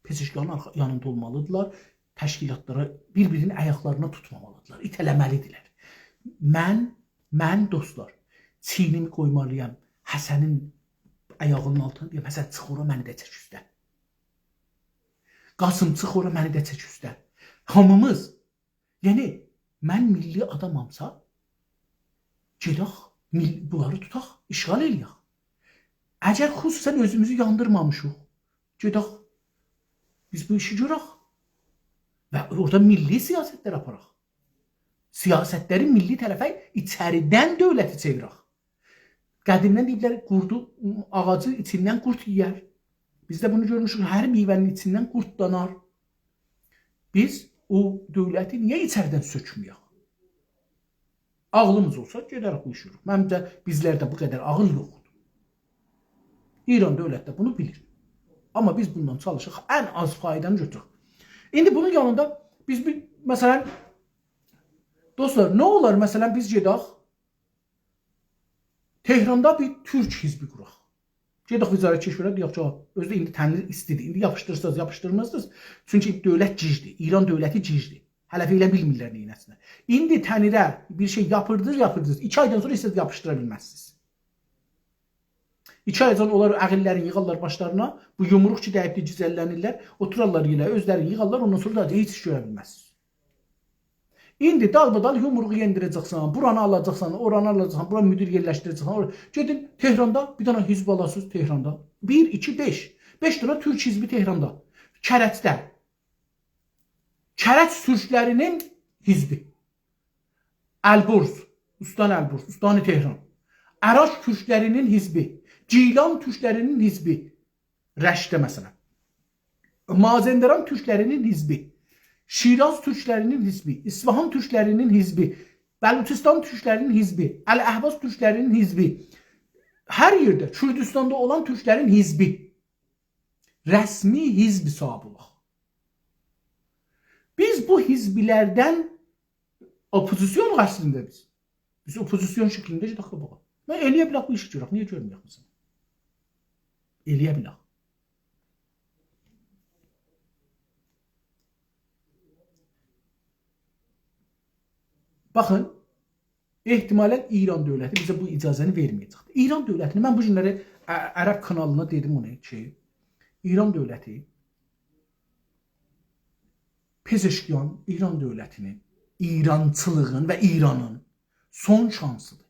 پزشکیانین آرخا-، یانیندا اولمالیدیرلار. تشکیلاتلارا، بیر-بیرینین آیاقلارینا توتمامالیدیرلار. ایته‌له‌مه‌لیدیرلر. من، من، دوستلار، چیینیمی قویمالییام حسنین آیاغینین آلتینا، دئیم: «حسن، چیخ اورا، منی ده چک اوسته. قاسم، چیخ اورا، منی ده چک اوسته.» هامیمیز، یعنی، من میللی آدامامسا، گئدک، میل-، بونلاری توتاق، اشغال ائله‌یک. اگر خصوصا اؤزوموزو یاندیرمامیشیق، گئدک، بیز بو ایشی گؤرک و اورادا میللی سیاستلر آپاراق. سیاستلری میللی طرفه، ایچریدن دؤولتی چئویرک. قدیمدن دئییبلر، قوردو، آغاجی ایچیندن قورد یئیر. بیز ده بونو گؤرموشوک، هر میوه‌نین ایچیندن قورد دانار. بیز او دؤولتی نییه ایچریدن سؤکمه‌یک؟ عاغلیمیز اولسا، گئدریک بو ایشی گؤروروک. منیمجه، بیزلرده بو قدر عاغیل یوخدور. ایران دؤولتی ده بونو بیلیر. آمما بیز بوندان چالیشیریق، ان آز فایدانی گؤتوروروک. ایندی بونون یانیندا بیز بیر، مثلا، دوستلار، نه اولار، مثلا، بیز گئدک، تهراندا بیر تورک حزبی قوراق. گئدک وزارت کشوره، دئیک کی، اؤزو ده ایندی تنیر ایستیدیر. ایندی یاپیشدیرساز، یاپیشدیرمازسینیز. چونکی دؤولت گیجدی، ایران دؤولتی گیجدی. هله فعلا بیلمیرلر نئینه‌سینلر. ایندی تنیره بیر شئی یاپیردینیز، یاپیردینیز. ایکی آیدان سونرا ایسته‌سز یاپیشدیرا بیلمزسینیز. ایکی آیاجان اونلار عاغیللرین ییغارلار باشلارینا، بو یومروق کی ده‌ییبدیر، گیجللنیرلر، اوتورارلار یئره، اؤزلرینی ییغارلار، اوندان سونرا دا هئچ ایش گؤره بیلمزسینیز. ایندی دالبادال یومروغو یئندیره‌جکسن، بورانی آلاجاقسان، اورانی آلاجاقسان، بورا مدیر یئرلشدیره‌جکسن، اورا. گئدین تهراندا بیر دنه حزب آلاسینیز تهراندا. بیر، ایکی، بئش. بئش دنه تورک حزبی تهراندا. کرجده. کرج تورکلرینین حزبی. البرز، استان البرز، استان تهران. اراک تورکلرینین حزبی. گیلان تورکلرینین حزبی. رشتده، مثلا. مازندران تورکلرینین حزبی، شیراز تورکلرینین حزبی، اصفهان تورکلرینین حزبی، بلوچستان تورکلرینین حزبی، الاحواز تورکلرینین حزبی، هر یئرده، کوردوستاندا اولان تورکلرین حزبی، رسمی حزب صاحیبی اولاق. بیز بو حزبلردن اوپوزیسیون اصلینده بیز. بیز اوپوزیسیون شکلینده گئدک قاباغا. من ائلیه بیلک بو ایشی گؤرک. نییه گؤرمه‌یک مثلا؟ ائلیه بیلک. باخین، احتمالاً ایران دؤولتی بیزه بو اجازه‌نی وئرمه‌یه‌جکدیر. ایران دؤولتینی، من بو گونلری ع-، عرب کانالینا دئدیم اونو کی، ایران دؤولتی، پزشکیان ایران دؤولتینین، ایرانچیلیغین و ایرانین سون شانسیدیر.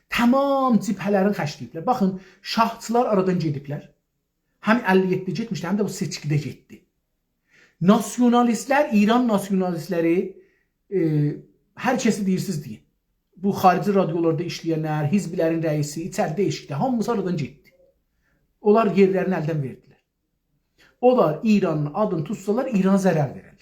تمام جبهه‌لرین خرجله‌ییبلر. باخین، شاهچیلار آرادان گئدیبلر. هم اللی یئددی گئتمیشدی، هم ده بو سئچکیده گئتدی. ناسیونالیستلر، ایران ناسیونالیستلری، ائ، هر کسی دئییرسیز دئیین. بو خاریجی رادیولاردا ایشله‌ینلر، حزبلرین رئیسی، ایچریده ائشیکده، هامیسی آرادان گئتدی. اونلار یئرلرینی الدن وئردیلر. اونلار ایرانین آدینی توتسالار، ایرانا ضرر وئررلر.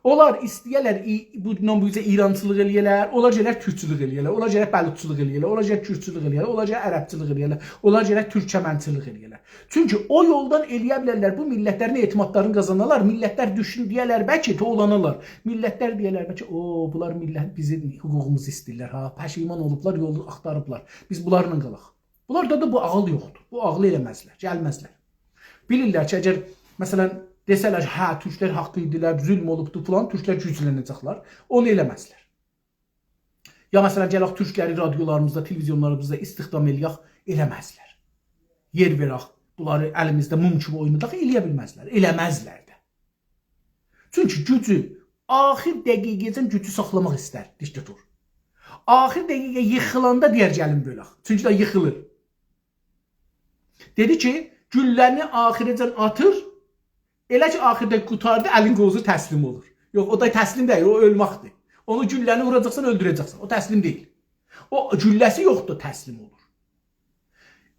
اونلار ایسته‌یه‌لر، ای-، بو، بو ایرانچیلیق ائله‌یه‌لر، اونلار گرک تورکچولوک ائله‌یه‌لر، اونلار گرک بلوچچولوق ائله‌یه‌لر، اونلار گرک کوردچولوک ائله‌یه‌لر، اونلار گرک عربچیلیک ائله‌یه‌لر، اونلار گرک تورکمنچیلیک ائله‌یه‌لر. چونکی او یولدان ائله‌یه بیلرلر بو میللتلرین اعتمادلارینی قازانالار، میللتلر دوشون دئیه‌لر، بلکه توولانالار. میللتلر دئیه‌لر، بلکه، او، بونلار میللت بیزیم حقوقوموزو ایسته‌ییرلر، ها، پشیمان اولوبلار، یول آختاریبلار. بیز بونلارلا قالاق. بونلاردا دا بو عاغیل یوخدور. بو عاغیلی ائله‌مزلر، گلمزلر. بیلیرلر کی، اگر، مثلا، دئسه‌لر، هه، تورکلر حاقلی ایدیلر، ظلم اولوبدو فلان، تورکلر گوجلنه‌جکلر، اونو ائله‌مزلر. یا، مثلا، گلک تورکلری رادیولاریمیزدا، تلویزیونلاریمیزدا استخدام ائله‌یک، ائله‌مزلر. یئر وئرک، بونلاری الیمیزده موم کیمی اویناداق، ائله‌یه بیلمزلر، ائله‌مزلر ده. چونکی گوجو، آخر دقیقه‌یه‌جن گوجو ساخلاماق ایستر دیکتاتور. آخر دقیقه ییخیلاندا دئیر: «گلین بؤلک.» چونکی ده ییخیلیر. دئدی کی، گولله‌نی آخیره‌جن آتیر، ائله کی آخیردا قوتاردی، الین قووزور، تسلیم اولور. یوخ، او دا تسلیم دئییل، او اؤلمکدیر. اونو گولله‌نی ووراجاقسان، اؤلدوره‌جکسن. او تسلیم دئییل. او گولله‌سی یوخدور، تسلیم اولور.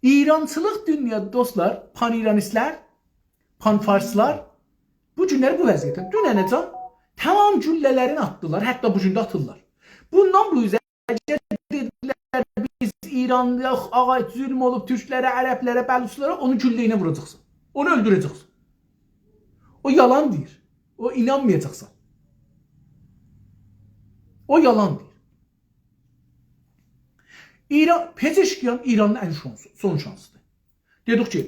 ایرانچیلیق دونیا، دوستلار، پان‌ایرانیستلر، پان‌فارسلار بو گونلری بو وضعیتده. دوننه‌جن تمام گولله‌لرینی آتدیلار، حتی بو گون ده آتیرلار. بوندان بو اوزه اگر دئدیلر: «بیز ایرانلی‌ییق، آغا، ظلم اولوب تورکلره، عربلره، بلوچلارا»، اونو گولله ایله ووراجاقسان. اونو اؤلدوره‌جکسن. او یالان دئییر. او اینانمایاجاقسان. او یالان دئییر. ایران، پزشکیان ایرانین ان سون، سون شانسیدیر. دئدیک کی،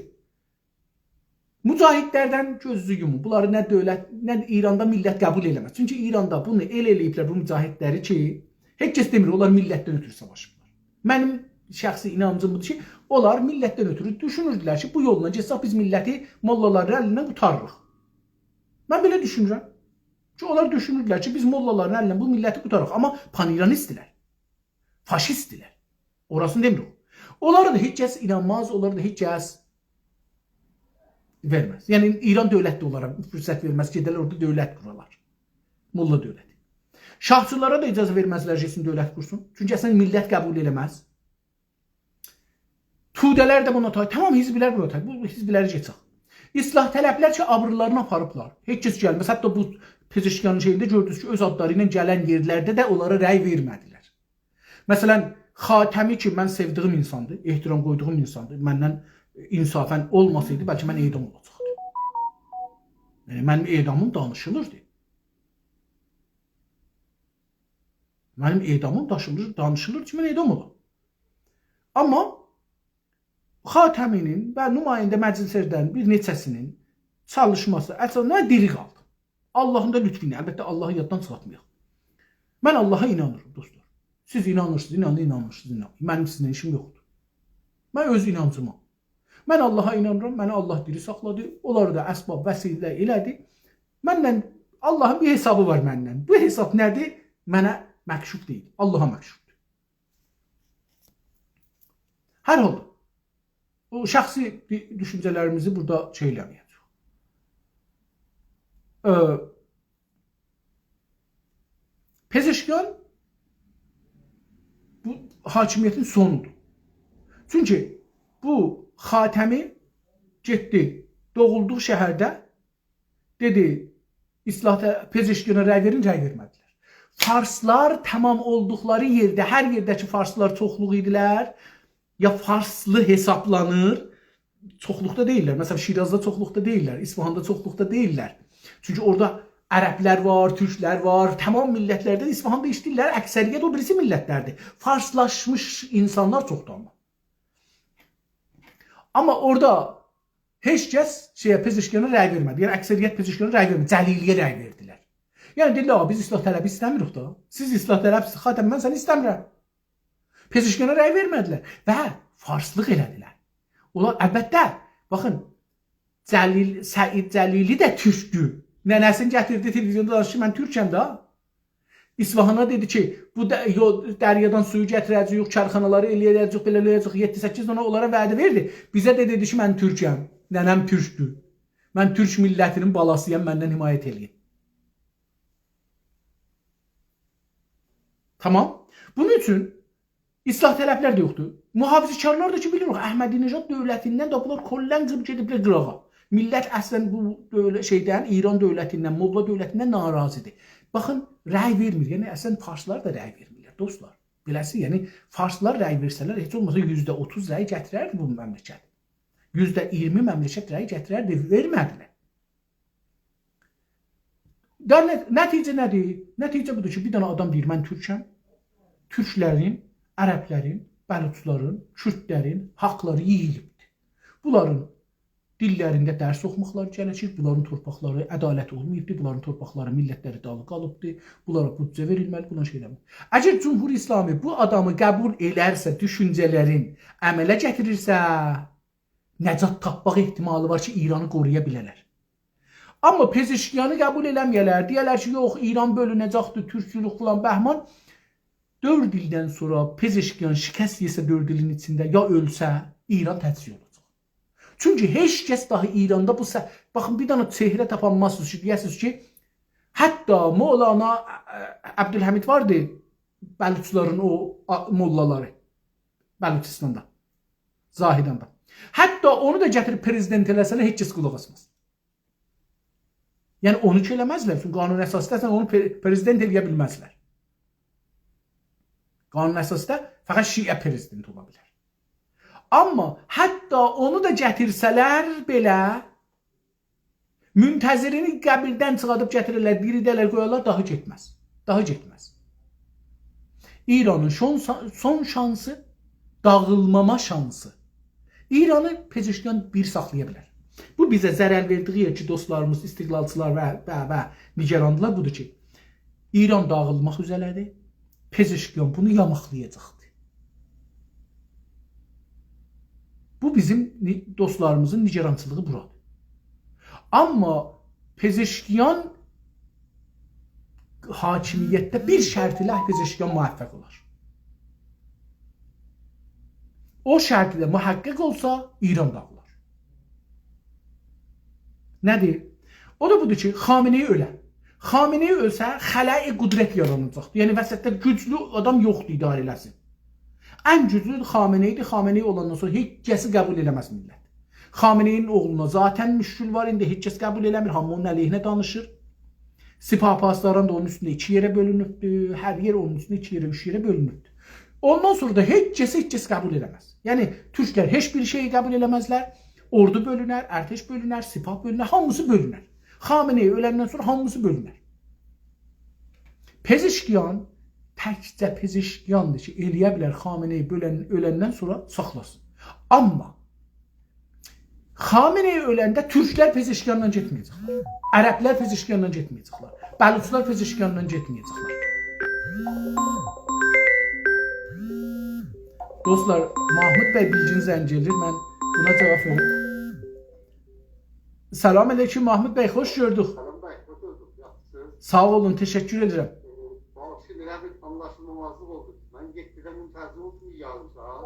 مجاهدلردن گؤزونوزو یومون. بونلاری نه دؤولت، نه ایراندا میللت قبول ائله‌مز. چونکی ایراندا بونو ائله ائله‌ییبلر، بو مجاهدلری، کی، هئچ کس دئمیر اونلار میللتدن اؤترو ساواشیبلار. منیم شخصی اینانجیم بودور کی، اونلار میللتدن اؤترو دوشونوردولر کی، بو یوللا گئتسک بیز میللتی موللالارین الیندن قوتاریریق. من بئله دوشونورم. کی، اونلار دوشونوردولر کی، بیز موللالارین الیندن بو میللتی قوتاراق. آمما پان‌ایرانیستدیلر. فاشیستدیلر. اوراسینی دئمیرم. اونلارا دا هئچ کس اینانماز، اونلارا دا هئچ کس وئرمز. یعنی، ایران دؤولت ده اونلارا فرصت وئرمز، گئده‌لر اورادا دؤولت قورالار. موللا دؤولتی. شاهچیلارا دا اجازه وئرمزلر گئتسین دؤولت قورسون. چونکی اصلا میللت قبول ائله‌مز. توده‌لر ده بونا تای، تمام حزبلر بونا تای. بو حزبلری گئچک. اصلاح‌طلبلر کی، آبیرلارینی آپاریبلار. هئچ کس گلمز. حتی بو پزشکیانین شئیینده گؤردونوز کی، اؤز آدلاری ایله گلن یئرلرده ده اونلارا رأی وئرمه‌دیلر. مثلا، خاتمی کی، من سئودیگیم اینساندیر، احترام قویدوغوم اینساندیر. مندن انصافا اولماسایدی، بلکه من اعدام اولاجاقدیم. یعنی، منیم اعدامیم دانیشیلیردی. منیم اعدامیم داشیلیر، دانیشیلیر کی، من اعدام اولام. آمما خاتمی‌نین و نماینده مجلس‌لردن بیر نئچه‌سی‌نین چالیشماسی، اصلا، من دیری قالدیم. آللاهین دا لطفو ایله، البته، آللاهی یاددان چیخارتمایاق. من آللاها اینانیرام، دوستلار. سیز اینانیرسینیز، اینانین، اینانمیرسینیز، اینانمایین. منیم سیزینله ایشیم یوخدور. من اؤز اینانجیما. من آللاها اینانیرام، منی آللاه دیری ساخلادی. اونلاری دا اسباب، وسیله ائله‌دی. منله آللاهین بیر حسابی وار منله. بو حساب نه‌دیر؟ منه مکشوف دئییل. آللاها مکشوفدور. هر حالدا، او شخصی بیر دوشونجه‌لریمیزی بورادا شئی ائله‌مه‌یه‌جه‌ییک. ائ، پزشکیان بو حاکمیتین سونودور. چونکی بو خاتمی گئتدی، دوغولدوغو شهرده دئدی، اصلاحاتا، پزشکیانا رأی وئرین، رأی وئرمه‌دیلر. فارسلار تمام اولدوقلاری یئرده، هر یئرده کی فارسلار چوخلوق ایدیلر، یا فارسلی حسابلانیر، چوخلوقدا دئییللر. مثلا، شیرازدا چوخلوقدا دئییللر، اصفهاندا چوخلوقدا دئییللر. چونکی اورادا عربلر وار، تورکلر وار، تمام میللتلردن اصفهاندا ایشله‌ییرلر، اکثریت او بیریسی میللتلردیر. فارسلاشمیش اینسانلار چوخدور آمما. آمما اورادا هئچ کس شئیه، پزشکیانا رأی وئرمه‌دی. یعنی اکثریت پزشکیانا رأی وئرمه‌دی، جلیلی‌یه رأی وئردیلر. یعنی دئدیلر: «آقا، بیز اصلاح‌طلبی ایسته‌میریک دا. سیز اصلاح‌طلبسیز، خاتم، من سنی ایسته‌میرم.» پزشکیانا رأی وئرمه‌دیلر و فارسلیق ائله‌دیلر. اونلار، البته، باخین، جلیل، سعید جلیلی ده تورکدور. ننه‌سینی گتیردی، تلویزیوندا دانیشدی کی: «من تورکم ده.» اصفهانا دئدی کی: «بو د-، یو-، دریادان سویو گتیره‌جه‌ییک، کارخانالاری ائله‌یه‌جه‌ییک، بئله ائله‌یه‌جه‌ییک.» یئددی، سککیز دنه اونلارا وعده وئردی. بیزه ده دئدی کی: «من تورکم، ننه‌م تورکدور. من تورک میللتینین بالاسی‌یام، مندن حمایت ائله‌یین.» تمام. بونون اوچون اصلاح‌طلبلر ده یوخدور. محافظه‌کارلار دا کی، بیلیریک، احمدی‌نژاد دؤولتیندن ده بونلار کلاً قیرب گئدیبلر قیراغا. میللت اصلاً بو دؤولت، شئیدن، ایران دؤولتیندن، موللا دؤولتیندن ناراضی‌دیر. باخین، رأی وئرمیر. یعنی اصلاً فارسلار دا رأی وئرمیرلر، دوستلار. بئله‌سی، یعنی فارسلار رأی وئرسه‌لر، هئچ اولماسا یوزده اوتوز رأی گتیرردی بو مملکت. یوزده اییرمی مملکت رأی گتیرردی، وئرمه‌دیلر. دا نه، نتیجه نه‌دیر؟ نتیجه بودور کی، بیر دنه آدام دئییر: «من تورکم.» تورکلرین، عربلرین، بلوچلارین، کوردلرین حاقلاری یئییلیبدیر. بونلارین دیللرینده درس اوخوماقلاری گره‌کیر، بونلارین تورپاقلاری، عدالت اولماییبدیر، بونلارین تورپاقلاری، میللتلری دالی قالیبدیر، بونلارا بودجه وئریلمه‌لی، بونلارا شئی ائله‌مه‌لی. اگر جمهوری اسلامی بو آدامی قبول ائلرسه، دوشونجه‌لرین عمله گتیریرسه، نجات تاپماق احتمالی وار کی، ایرانی قورویا بیله‌لر. آمما پزشکیانی قبول ائله‌مه‌یه‌لر، دئیه‌لر کی: «یوخ، ایران بؤلونه‌جکدیر، تورکچولوک فلان بهمان.» دؤرد ایلدن سونرا پزشکیان شکست یئسه دؤرد ایلین ایچینده، یا اؤلسه، ایران تجزیه اولاجاق. چونکی هئچ کس داها ایراندا بو سه-، باخین، بیر دنه چهره تاپانمازسینیز کی، دئیه‌سینیز کی، حتی مولانا، ا، ا، عبدالحمید واردی، بلوچلارین او، آ، موللالاری بلوچستاندا، زاهداندا. حتی اونو دا گتیریب پرزیدنت ائله‌سه‌لر، هئچ کس قولاق آسماز. یعنی اونو کی ائله‌مزلر، چونکی قانون اساسی‌دا سن اونو پره-، پرزیدنت ائله‌یه بیلمزلر. قانون اساسی‌دا فقط شیعه پرزیدنت اولا بیلر. آمما حتی اونو دا گتیرسه‌لر بئله، منتظرینی قبیردن چیخادیب گتیررلر، دیریده‌لر، قویارلار، داها گئتمز. داها گئتمز. ایرانین سون، سون شانسی، داغیلماما شانسی. ایرانی پزشکیان بیر ساخلایا بیلر. بو بیزه ضرر وئردیگی یئر کی، دوستلاریمیز، استقلالچیلار و، و، و نگراندیلار، بودور کی، ایران داغیلماق اوزره‌دیر. پزشکیان بونو یاماقلایاجاقدیر. بو بیزیم نی-، دوستلاریمیزین نگرانچیلیغی بورادیر. آمما پزشکیان حاکمیتده بیر شرط ایله پزشکیان موفق اولار. او شرط ده محقق اولسا، ایران داغیلار. نه‌دیر؟ او دا بودور کی، خامنه‌ای اؤله. خامنه‌ای اؤلسه، خلأ قدرت یاراناجاقدیر. یعنی وسطده گوجلو آدام یوخدور اداره ائله‌سین. ان گوجلو خامنه‌ای‌دیر. خامنه‌ای اولاندان سونرا هئچ کسی قبول ائله‌مز میللت. خامنه‌ای‌نین اوغلونا ذاتاً مشکل وار، ایندی هئچ کس قبول ائله‌میر، هامی اونون علیهینه دانیشیر. سپاه پاسداران دا اونون اوستونده ایکی یئره بؤلونوبدور، هر یئر اونون اوستونده ایکی یئره، اوچ یئره بؤلونوبدور. اوندان سونرا دا هئچ کسی هئچ کس قبول ائله‌مز. یعنی تورکلر هئچ بیر شئیی قبول ائله‌مزلر. اوردو بؤلونر، ارتش بؤلونر، سپاه بؤلونر، هامیسی بؤلونر. خامنه‌ای اؤلندن سونرا هامیسی بؤلونر. پزشکیان تکجه پزشکیاندیر کی، ائله‌یه بیلر خامنه‌ای بؤلن-، اؤلندن سونرا ساخلاسین. آمما خامنه‌ای اؤلنده تورکلر پزشکیاندان گئتمه‌یه‌جکلر. عربلر پزشکیاندان گئتمه‌یه‌جکلر. بلوچلار پزشکیاندان گئتمه‌یه‌جکلر. دوستلار، محمود بی بیلگین زنگ ائله‌ییر. من بونا جاواب وئریم. سلام علیکم، محمود بی، خوش گؤردوک. سلام بی، خوش گؤردوک. یاخشیسینیز؟ ساغ اولون، تشکر ائدیرم. ائ، باغیشلایین، ائله بیر آنلاشیلمامازلیق اولدو. من یئددیده منتظر اولدوم بیر یاریم ساعات.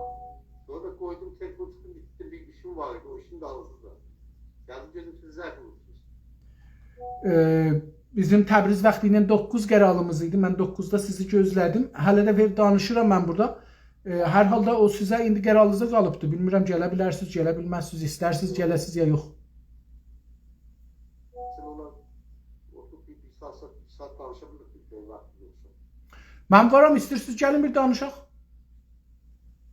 سونرا دا قویدوم، تلفون چیخدیم، گئتدیم، بیر ایشیم وار ایدی، او ایشین دالیسیجا. گلدیم، گؤردوم، سیز زنگ ووردونوز. ائ، بیزیم تبریز واختی ایله دوققوز قراریمیز ایدی. من دوققوزدا سیزی گؤزله‌دیم. هله ده وئر-، دانیشیرام من بورادا. ائ، هر حالدا او سیزه ایندی قرارینیزا قالیبدیر. بیلمیرم، گله بیلرسینیز، گله بیلمزسینیز، ایسترسینیز گله‌سینیز یا یوخ. سن اونا اوتوروب بیر، بیر ساعت، بیر ساعت دانیشا بیلریک، بیر واخت یوخسا. من وارام، ایسته‌ییرسینیز، گلین بیر دانیشاق.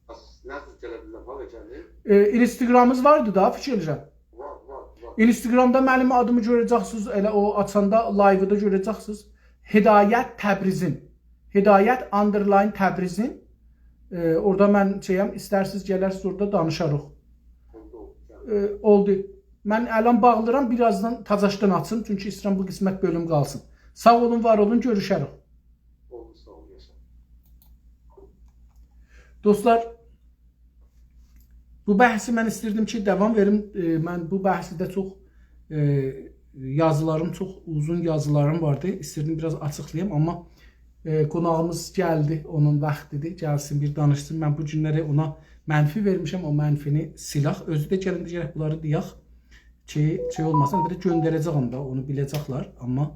بس، نه جور گله بیلرم، هارا گلیم؟ ائ، اینستاگرامینیز واردی دا، فیکیر ائدیرم. وار، وار، وار. اینستاگرامدا منیم آدیمی گؤره‌جکسینیز، ائله او آچاندا لایوی دا گؤره‌جکسینیز. هدایت تبریزین. هدایت underline تبریزین. ائ، اورادا من شئیم، ایسترسینیز گلرسینیز اورادا دانیشاریق. ائ، اولدو. من الان باغلیرام، بیرازدان تازاشدان آچیم، چونکی ایسته‌ییرم بو قسمت بؤلوم قالسین. ساغ اولون، وار اولون، گؤروشریک. دوستلار، بو بحثی من ایستیردیم کی، داوام وئریم. ائ، من بو بحثده چوخ، ائ، یازیلاریم، چوخ اوزون یازیلاریم واردی. ایستیردیم بیراز آچیقلاییم، آمما، ائ، قوناغیمیز گلدی، اونون واختیدیر. گلسین، بیر دانیشسین. من بو گونلری اونا منفی وئرمیشم، او منفینی سیلک. اؤزو ده گلنده گرک بونلاری دئیک کی، شئی اولماسین. بیر ده گؤندره‌جه‌یم ده، اونو بیله‌جکلر، آمما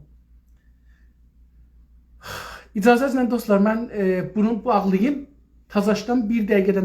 اجازه‌نیزله دوستلار، من، ائ، بونو باغلاییم. تازاشدان بیر دقیقه‌دن